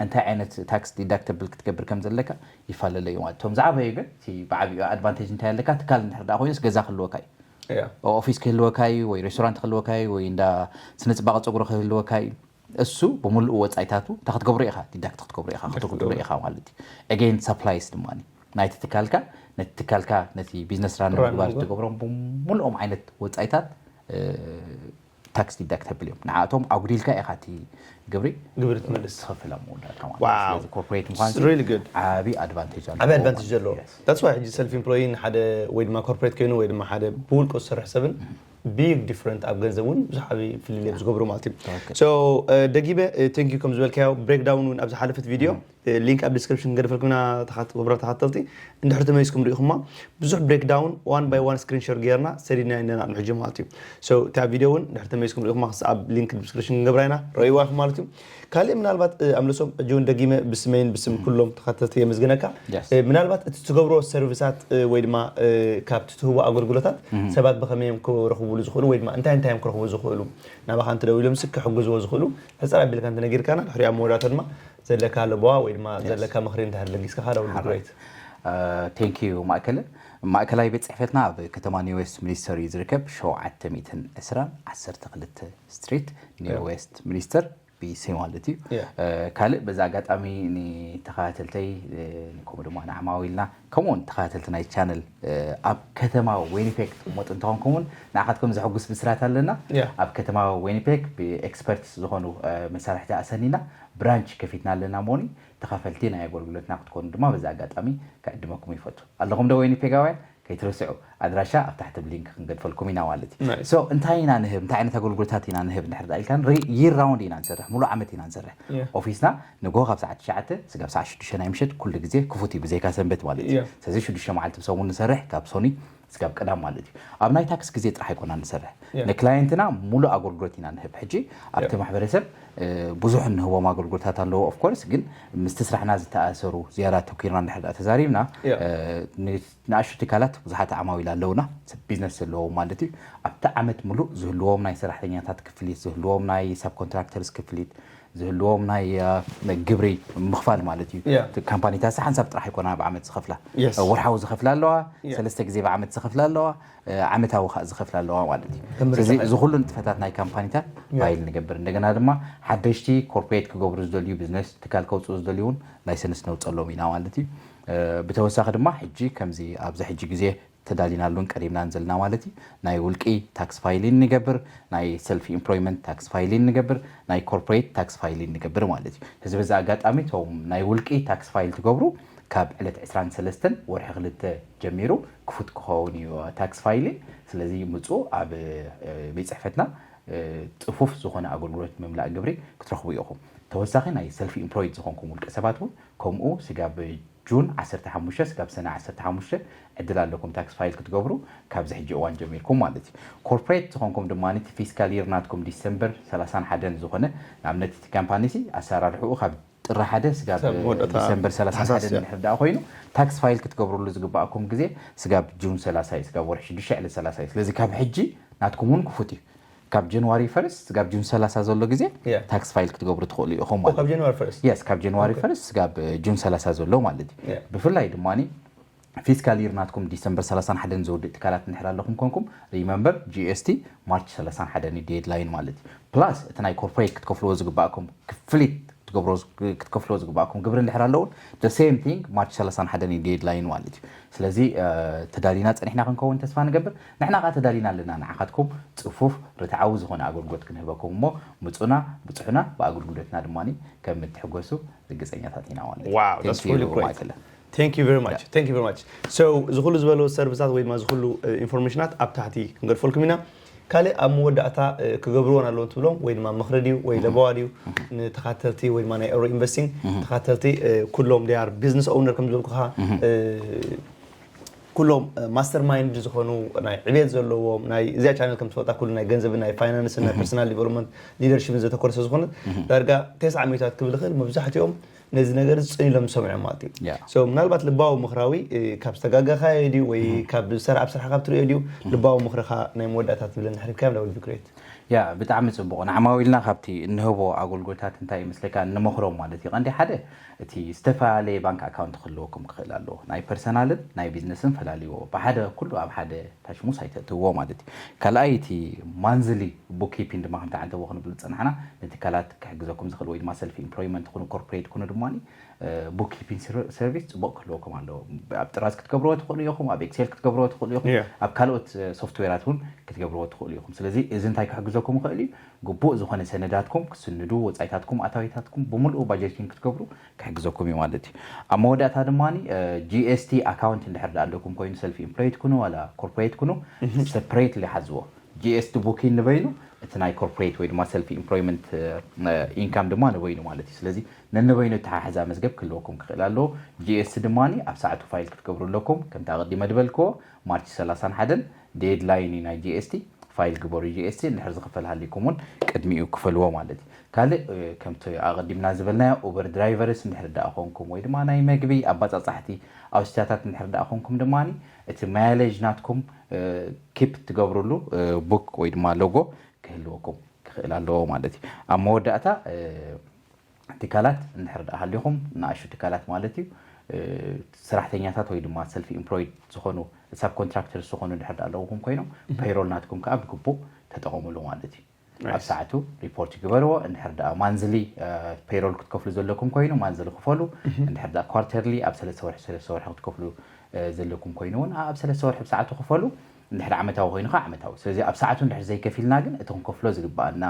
እንታይ ዓይነት ታክስ ዲዳክተብል ክትገብር ከም ዘለካ ይፈላለ እዩ ማለት። እቶም ዝዓበዩ ግን እቲ ብዓብዩ ኣድቫንቴጅ እንታይ ኣለካ ትካል እንድሕር ደኣ ኮይኑስ ገዛ ክህልወካ እዩ። ኦፊስ ክህልወካ እዩ ወይ ሬስቶራንት ክህልወካ እዩ ወይ እንዳ ስነ ፅባቐ ፀጉሪ ክህልወካ እዩ። እሱ ብምሉእ ወፃኢታቱ እንታይ ክትገብሮ ኢኻ? ዲዳክት ክትገብሮ ኢኻ፣ ክትጉድሮ ኢኻ ማለት እዩ። ኤጌን ሰፕላይስ ድማ ናይቲ ትካልካ ነቲ ትካልካ ነቲ ቢዝነስ ራን ምግባር ትገብሮም ብምሉኦም ዓይነት ወፃኢታት ታክስ ዲዳክት ተብል እዮም። ንዓቶም ኣጉዲልካ ኢኻ እቲ ግብሪ ግብሪ ትመልስ። ትኸፍል ኣብ መወዳእታ ማለት እዩ። ስለዚ ኮርፖሬት ምዃን ዓቢ ኣድቫንቴጅ ኣለዎ። ዓቢ ኣድቫንቴጅ ዘለዎ። That's why ሕጂ ሰልፍ ኢምፕሎይ ሓደ ወይ ድማ ኮርፖሬት ኮይኑ ወይ ድማ ሓደ ብውልቁ ዝሰርሕ ሰብን ቢግ ዲፍረንት ኣብ ገንዘብ እውን ብዙሕ ዓቢ ፍልልይ ዝገብሩ ማለት እዩ። So ደጊመ ቴንክ ዩ ከም ዝበልካዮ ብሬክዳውን እውን ኣብ ዝሓለፈት ቪድዮ ሊንክ ኣብ ዲስክሪፕሽን ክንገድፈልኩም ኢና። ክቡራት ተኸተልቲ እንድሕር ተመሊስኩም ርኢኹማ ብዙሕ ብሬክዳውን ዋን ባይ ዋን ስክሪን ሸር ጌርና ሰዲድና ኢና ንሕጂ ማለት እዩ። So እታ ቪድዮ እውን እንድሕር ተመሊስኩም ርኢኹማ ክስ ኣብ ሊንክ ዲስክሪፕሽን ክንገብራ ኢና። ረእይዋ ኢኹም ማለት እዩ። ካልእ ምናልባት ኣምለሶም ሕጂ እውን ደጊመ ብስመይን ብስም ኩሎም ተኸተልቲ የመስግነካ። ምናልባት እቲ ትገብሮ ሰርቪሳት ወይ ድማ ካብቲ ትህቦ ኣገልግሎታት ሰባት ብኸመይ እዮም ክረኽብሉ ዝኽእሉ ወይ ድማ እንታይ እንታይ እዮም ክረኽቡ ዝኽእሉ ናባኻ እንተደዊሎም ስ ክሕግዝዎ ዝኽእሉ ሕፅር ኣቢልካ እንተነጊርካና ድሕሪኡ ኣብ መወዳእታ ድማ ዘለካ ለበዋ ወይ ድማ ዘለካ ምኽሪ እንድሕር ለጊስካ that would be great። ቴንክ ዩ ማእከለ። ማእከላይ ቤት ፅሕፈትና ኣብ ከተማ ኒው ዌስት ሚኒስተር እዩ ዝርከብ። ሸውዓተ ሚእትን ዕስራን ዓሰርተ ክልተ ስትሪት ኒው ዌስት ሚኒስተር ቢሲ ማለት እዩ። ካልእ በዚ ኣጋጣሚ ንተኸታተልተይ ከምኡ ድማ ንዓማዊልና ከምኡውን ተኸታተልቲ ናይ ቻነል ኣብ ከተማ ዊኒፔግ ትቕመጡ እንተኾንኩም እውን ንዓኻትኩም ዘሐጉስ ብስራት ኣለና። ኣብ ከተማ ዊኒፔግ ብኤክስፐርትስ ዝኾኑ መሳርሕቲ ኣሰኒና ብራንች ከፊትና ኣለና። ሞኒ ተኻፈልቲ ናይ ኣገልግሎትና ክትኮኑ ድማ በዚ ኣጋጣሚ ክዕድመኩም ይፈቱ ኣለኹም ዶ ዊኒፔጋውያን? ከይትርስዑ ኣድራሻ ኣብ ታሕቲ ብሊንክ ክንገድፈልኩም ኢና ማለት እዩ። So እንታይ ኢና ንህብ እንታይ ዓይነት ኣገልግሎታት ኢና ንህብ እንድሕር ዳ ኢልካ ይር ራውንድ ኢና ንሰርሕ፣ ሙሉእ ዓመት ኢና ንሰርሕ። ኦፊስና ንግሆ ካብ ሰዓት ትሽዓተ ስጋብ ሰዓት ሽዱሽተ ናይ ምሸት ኩሉ ግዜ ክፉት እዩ ብዘይካ ሰንበት ማለት እዩ። ስለዚ ሽዱሽተ መዓልቲ ብሰሙን ንሰርሕ ካብ ሶኒ ስጋብ ቀዳም ማለት እዩ። ኣብ ናይ ታክስ ግዜ ጥራሕ ኣይኮና ንሰርሕ፣ ንክላየንትና ሙሉእ ኣገልግሎት ኢና ንህብ። ሕጂ ኣብቲ ማሕበረሰብ ብዙሕ እንህቦም ኣገልግሎታት ኣለዎ። Of course ግን ምስቲ ስራሕና ዝተኣሰሩ ዝያዳ ተኪርና እንድሕር ዳ ተዛሪብና ንኣሽቱ ትካላት ብዙሓት ዓማዊል ኣለውና፣ ሰብ ቢዝነስ ዘለዎም ማለት እዩ። ኣብቲ ዓመት ሙሉእ ዝህልዎም ናይ ሰራሕተኛታት ክፍሊት፣ ዝህልዎም ናይ ሳብ ኮንትራክተርስ ክፍሊት፣ ዝህልዎም ናይ ግብሪ ምኽፋል ማለት እዩ። ካምፓኒታት ሓንሳብ ጥራሕ ኣይኮና ብዓመት ዝኸፍላ፣ ወርሓዊ ዝኸፍላ ኣለዋ፣ ሰለስተ ግዜ ብዓመት ዝኸፍላ ኣለዋ፣ ዓመታዊ ከዓ ዝኸፍላ ኣለዋ ማለት እዩ። ስለዚ እዚ ኩሉ ንጥፈታት ናይ ካምፓኒታት ፋይል ንገብር። እንደገና ድማ ሓደሽቲ ኮርፖሬት ክገብሩ ዝደልዩ ቢዝነስ ትካል ከውፅኡ ዝደልዩ እውን ላይሰንስ ነውፀሎም ኢና ማለት እዩ። ብተወሳኺ ድማ ሕጂ ከምዚ ኣብዚ ሕጂ ግዜ ተዳሊናሉን ቀሪብናን ዘለና ማለት እዩ። ናይ ውልቂ ታክስ ፋይሊን ንገብር፣ ናይ ሰልፍ ኢምፕሎይመንት ታክስ ፋይሊን ንገብር፣ ናይ ኮርፖሬት ታክስ ፋይሊን ንገብር ማለት እዩ። እዚ በዚ ኣጋጣሚ እቶም ናይ ውልቂ ታክስ ፋይል ትገብሩ ካብ ዕለት ዕስራን ሰለስተን ወርሒ ክልተ ጀሚሩ ክፉት ክኸውን እዩ ታክስ ፋይሊን። ስለዚ ምፁ ኣብ ቤት ፅሕፈትና ፅፉፍ ዝኾነ ኣገልግሎት ምምላእ ግብሪ ክትረኽቡ ኢኹም። ተወሳኺ ናይ ሰልፍ ኢምፕሎይድ ዝኾንኩም ውልቀ ሰባት እውን ከምኡ ስጋብ ጁን ዓሰርተ ሓሙሽተ ስጋብ ሰነ ዓሰርተ ሓሙሽተ ዕድል ኣለኩም ታክስ ፋይል ክትገብሩ ካብዚ ሕጂ እዋን ጀሚርኩም ማለት እዩ። ኮርፖሬት ዝኾንኩም ድማ እቲ ፊስካል ይር ናትኩም ዲሰምበር ሰላሳን ሓደን ዝኾነ ንኣብነት እቲ ካምፓኒ ሲ ኣሰራርሕኡ ካብ ጥሪ ሓደ ስጋብ ዲሰምበር ሰላሳን ሓደን እንድሕር ደኣ ኮይኑ ታክስ ፋይል ክትገብሩሉ ዝግባኣኩም ግዜ ስጋብ ጁን ሰላሳ እዩ፣ ስጋብ ወርሒ ሽዱሽተ ዕለት ሰላሳ እዩ። ስለዚ ካብ ሕጂ ናትኩም እውን ክፉት እዩ። ካብ ጀንዋሪ ፈርስት ስጋብ ጁን ሰላሳ ዘሎ ግዜ ታክስ ፋይል ክትገብሩ ትኽእሉ ኢኹም ማለት ካብ ጀንዋሪ ፈርስት ስጋብ ጁን ሰላሳ ዘሎ ማለት እዩ። ብፍላይ ድማ ፊስካል ይር ናትኩም ዲሰምበር ሰላሳን ሓደን ዘውድእ ትካላት እንድሕር ኣለኹም ኮንኩም ሪመምበር ጂ ኤስ ቲ ማርች ሰላሳን ሓደን እዩ ዴድላይን ማለት እዩ። ፕላስ እቲ ናይ ኮርፖሬት ክትከፍልዎ ዝግባእኩም ክፍሊት ክትከፍልዎ ዝግባእኩም ግብሪ እንድሕር ኣለውን the same thing ማርች ሰላሳን ሓደን እዩ ዴድላይን ማለት እዩ። ስለዚ ተዳሊና ፀኒሕና ክንከውን ተስፋ ንገብር። ንሕና ከዓ ተዳሊና ኣለና ንዓኻትኩም ፅፉፍ ርትዓዊ ዝኾነ ኣገልግሎት ክንህበኩም እሞ ምፁና ብፅሑና ብኣገልግሎትና ድማ ከም እትሕጎሱ ርግፀኛታት ኢና ማለት እዩ። Thank you very much. So እዚ ኩሉ ዝበሎ ሰርቪሳት ወይ ድማ እዚ ኩሉ ኢንፎርሜሽናት ኣብ ታሕቲ ክንገድፈልኩም ኢና። ካልእ ኣብ መወዳእታ ክገብርዎን ኣለዎም ትብሎም ወይ ድማ ምኽሪ ድዩ ወይ ለበዋ ድዩ ንተኻተልቲ ወይ ድማ ናይ ኤሮ ኢንቨስቲንግ ተኻተልቲ ኩሎም they are business owner ከም ዝበልኩኻ ኩሎም ማስተር ማይንድ ዝኾኑ ናይ ዕቤት ዘለዎም ናይ እዚኣ ቻነል ከም ትፈልጣ ኩሉ ናይ ገንዘብን ናይ ፋይናንስን ናይ ፐርሰናል ዲቨሎፕመንት ሊደርሽፕን ዘተኮረ ስለ ዝኾነ ዳርጋ ተስዓ ሚእታት ክብል ይኽእል መብዛሕትኦም ነዚ ነገር እዚ ጽን ኢሎም ዝሰምዑ እዮም ማለት እዩ። So ምናልባት ልባዊ ምኽራዊ ካብ ዝተጋገኻዮ ድዩ ወይ ካብ ዝሰራ ኣብ ስራሕ ካብ ትሪኦ ድዩ ልባዊ ምኽርኻ ናይ መወዳእታ ትብለኒ ሕሪፍካ ዳዊት ቪክሬት። ያ ብጣዕሚ ጽቡቕ። ንዓማዊልና ካብቲ እንህቦ ኣገልግሎታት እንታይ ይመስለካ እንመኽሮም ማለት እዩ። ቀንዲ ሓደ እቲ ዝተፈላለየ ባንክ ኣካውንት ክህልወኩም ክኽእል ኣለዎ። ናይ ፐርሰናልን ናይ ቢዝነስን ፈላልይዎ። ብሓደ ኩሉ ኣብ ሓደ ታሽሙስ ኣይተእትውዎ ማለት እዩ። ካልኣይ እቲ ማንዝሊ ቡክኪፒንግ ድማ ከምቲ ዓንተቦ ክንብል ዝጸናሕና ንትካላት ክሕግዘኩም ዝኽእል ወይ ድማ ሰልፍ ኢምፕሎይመንት ኩኑ ኮርፖሬት ኩኑ ድማ ቡክኪፒንግ ሰርቪስ ጽቡቕ ክህልወኩም ኣለዎ። ኣብ ጥራዝ ክትገብርዎ ትኽእሉ ኢኹም፣ ኣብ ኤክሴል ክትገብርዎ ትኽእሉ ኢኹም፣ Yeah. ኣብ ካልኦት ሶፍትዌራት እውን ክትገብርዎ ትኽእሉ ኢኹም። ስለዚ እዚ እንታይ ክሕግዘኩም ይኽእል እዩ? ግቡእ ዝኾነ ሰነዳትኩም ክስንዱ፣ ወፃኢታትኩም ኣታዊታትኩም ብምልኡ ባጀቲንግ ክትገብሩ ክሕግዘኩም እዩ ማለት እዩ። ኣብ መወዳእታ ድማ ጂኤስቲ ኣካውንት እንድሕር ዳ ኣለኩም ኮይኑ ሰልፍ ኢምፕሎይድ ኩኑ ዋላ ኮርፖሬት ኩኑ ሰፕሬትሊ ሓዝዎ። ጂኤስቲ ቡኪን ንበይኑ እቲ ናይ ኮርፖሬት ወይ ድማ ሰልፍ ኢምፕሎይመንት ኢንካም ድማ ንበይኑ ማለት እዩ። ስለዚ ነንበይኑ እተሓሕዛ መዝገብ ክህልወኩም ክኽእል ኣለዎ። ጂኤስቲ ድማ ኣብ ሰዓቱ ፋይል ክትገብሩ ኣለኩም። ከምቲ ኣቐዲመ ዝበልክዎ ማርች ሰላሳን ሓደን ዴድላይን እዩ ናይ ጂኤስቲ። ፋይል ግበሩ ጂኤስቲ እንድሕር ዝኽፈል ሃሊኩም እውን ቅድሚኡ ክፈልዎ ማለት እዩ። ካልእ እ፣ ከምቲ ኣቐዲምና ዝበልናዮ ኡበር ድራይቨርስ እንድሕር ደኣ ኮንኩም ወይ ድማ ናይ መግቢ ኣባጻጻሕቲ ኣውስታታት እንድሕር ደኣ ኮንኩም ድማ እቲ ማያሌጅ ናትኩም ኪፕ ትገብሩሉ ቡክ ወይ ድማ ሎጎ ክህልወኩም ክኽእል ኣለዎ ማለት እዩ። ኣብ መወዳእታ እ፣ ትካላት እንድሕር ደኣ ሃሊኹም ንኣሽቱ ትካላት ማለት እዩ እ፣ ሰራሕተኛታት ወይ ድማ ሰልፍ ኢምፕሎይድ ዝኾኑ ሳብ ኮንትራክተርስ ዝኾኑ እንድሕር ደኣ ኣለውኹም ኮይኖም ፔይሮል ናትኩም ከዓ ብግቡእ ተጠቐሙሉ ማለት እዩ። ኣብ ሰዓቱ ሪፖርት ይግበርዎ። እንድሕር ደኣ ማንዝሊ ፔይሮል ክትከፍሉ ዘለኩም ኮይኑ ማንዝሊ ክፈሉ። እንድሕር ደኣ ኳርተርሊ ኣብ ሰለስተ ወርሒ ሰለስተ ወርሒ ክትከፍሉ እ፣ ዘለኩም ኮይኑ እውን ኣብ ሰለስተ ወርሒ ብሰዓቱ ክፈሉ። እንድሕር ዓመታዊ ኮይኑ ከዓ ዓመታዊ። ስለዚ ኣብ ሰዓቱ እንድሕር ዘይከፊልና ግን እቲ ክንከፍሎ ዝግበኣና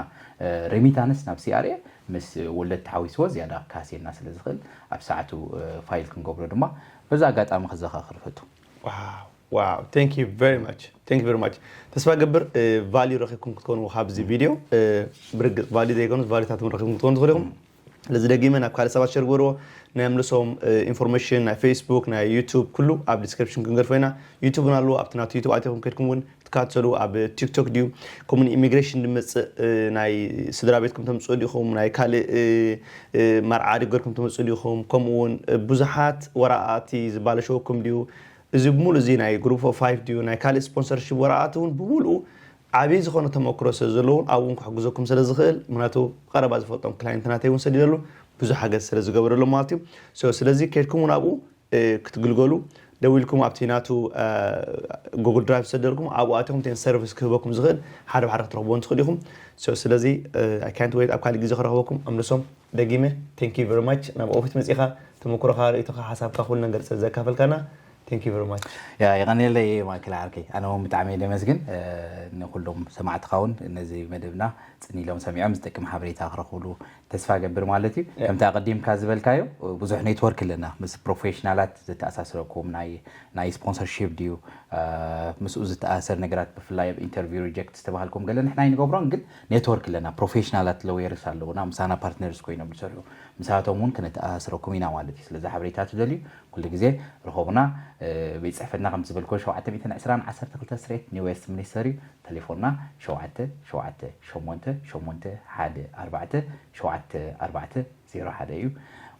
እ፣ ሬሚታንስ ናብ ሲኣርኤ ምስ ወለድ ተሓዊስዎ ዝያዳ ክሃስየና ስለ ዝኽእል ኣብ ሰዓቱ እ፣ ፋይል ክንገብሮ ድማ በዚ ኣጋጣሚ ክዘኻኽር ፈቱ። Wow, wow, thank you very much, thank you very much። ተስፋ ገብር ቫልዩ ረኺብኩም ክትኮኑ ካብዚ ቪድዮ። ብርግፅ ቫልዩ ዘይኮኑስ ቫልዩታት እውን ረኺብኩም ክትኮኑ ትኽእሉ ኢኹም። ስለዚ ደጊመ ናብ ካልእ ሰባት ሸር ግበርዎ። ናይ ኣምልሶም ኢንፎርሜሽን ናይ ፌስቡክ ናይ ዩቱብ ኩሉ ኣብ ዲስክሪፕሽን ክንገድፎ ኢና። ዩቱብ እውን ኣለዎ። ኣብቲ ናቱ ዩቱብ ኣቲኹም ከድኩም እውን ትካተሉ። ኣብ ቲክቶክ ድዩ ከምኡ ኢሚግሬሽን ድመፅእ ናይ ስድራ ቤትኩም ተምፅኡ ዲኹም ናይ ካልእ መርዓ ድገርኩም ተምፅኡ ዲኹም ከምኡ እውን ብዙሓት ወረቃቅቲ ዝባለሸወኩም ድዩ እዚ ብምሉእ እዚ ናይ ግሩፕ ኦፍ ፋይቭ ድዩ ናይ ካልእ ስፖንሰርሺፕ ወረቃቅቲ እውን ብምሉኡ ዓብዪ ዝኾነ ተመክሮ ስለ ዘለውን ኣብኡ እውን ክሕግዘኩም ስለ ዝኽእል ምክንያቱ ብቐረባ ዝፈልጦም ክላይንት ናተይ እውን ሰዲደሉ ብዙሕ ሓገዝ ስለ ዝገበረሎም ማለት እዩ። ስለዚ ከድኩም እውን ኣብኡ ክትግልገሉ ደዊልኩም ኣብቲ ናቱ ጉግል ድራይቭ ዝሰደልኩም ኣብኡ ኣቲኹም ቴን ሰርቪስ ክህበኩም ዝኽእል ሓደ ብሓደ ክትረኽብዎ እንትኽእል ኢኹም። ስለዚ ኣይካንት ወይት ኣብ ካልእ ግዜ ክረኽበኩም ኣምልሶም ደጊመ thank you very much ናብ ኦፊስ መፂኻ ተመክሮኻ ርእይቶኻ ሓሳብካ ኩሉ ነገር ስለ ዘካፈልካና thank you very much። ያ የቐንየለይ ማእከል ዓርከይ ኣነ እውን ብጣዕሚ እየ ደመስግን ንኩሎም ሰማዕትኻ እውን ነዚ መደብና ፅን ኢሎም ሰሚዖም ዝጠቅም ሓበሬታ ክረኽብሉ ተስፋ ገብር ማለት እዩ። ከምቲ ኣቐዲምካ ዝበልካዮ ብዙሕ ኔትወርክ ኣለና ምስ ፕሮፌሽናላት ዘተኣሳስረኩም ናይ ናይ ስፖንሰርሺፕ ድዩ ምስኡ ዝተኣሳሰር ነገራት ብፍላይ ኣብ ኢንተርቪው ሪጀክት ዝተባሃልኩም ገለ ንሕና ኣይንገብሮን ግን ኔትወርክ ኣለና ፕሮፌሽናላት ሎየርስ ኣለውና ምሳና ፓርትነርስ ኮይኖም ዝሰርሑ ምሳቶም እውን ክነተኣሳስረኩም ኢና ማለት እዩ። ስለዚ ሓበሬታ ትደልዩ ኩሉ ግዜ ርኸቡና። ቤት ፅሕፈትና ከም ዝበልክዎ ሸውዓተ ሚእትን ዕስራን ዓሰርተ ክልተ ስትሬት ኒው ዌስት ሚኒስተር እዩ። ቴሌፎንና ሸውዓተ ሸውዓተ ሸሞንተ ሸሞንተ ሓደ ኣርባዕተ ሸውዓተ ኣርባዕተ ዜሮ ሓደ እዩ።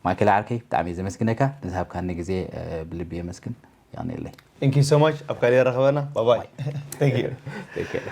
ማእከል ዓርከይ ብጣዕሚ እየ ዘመስግነካ ንዝሃብካኒ ግዜ ብልቢ የመስግን። የቐንየለይ። Thank you so much ኣብ ካልእ የራኸበና ባባይ። Thank you።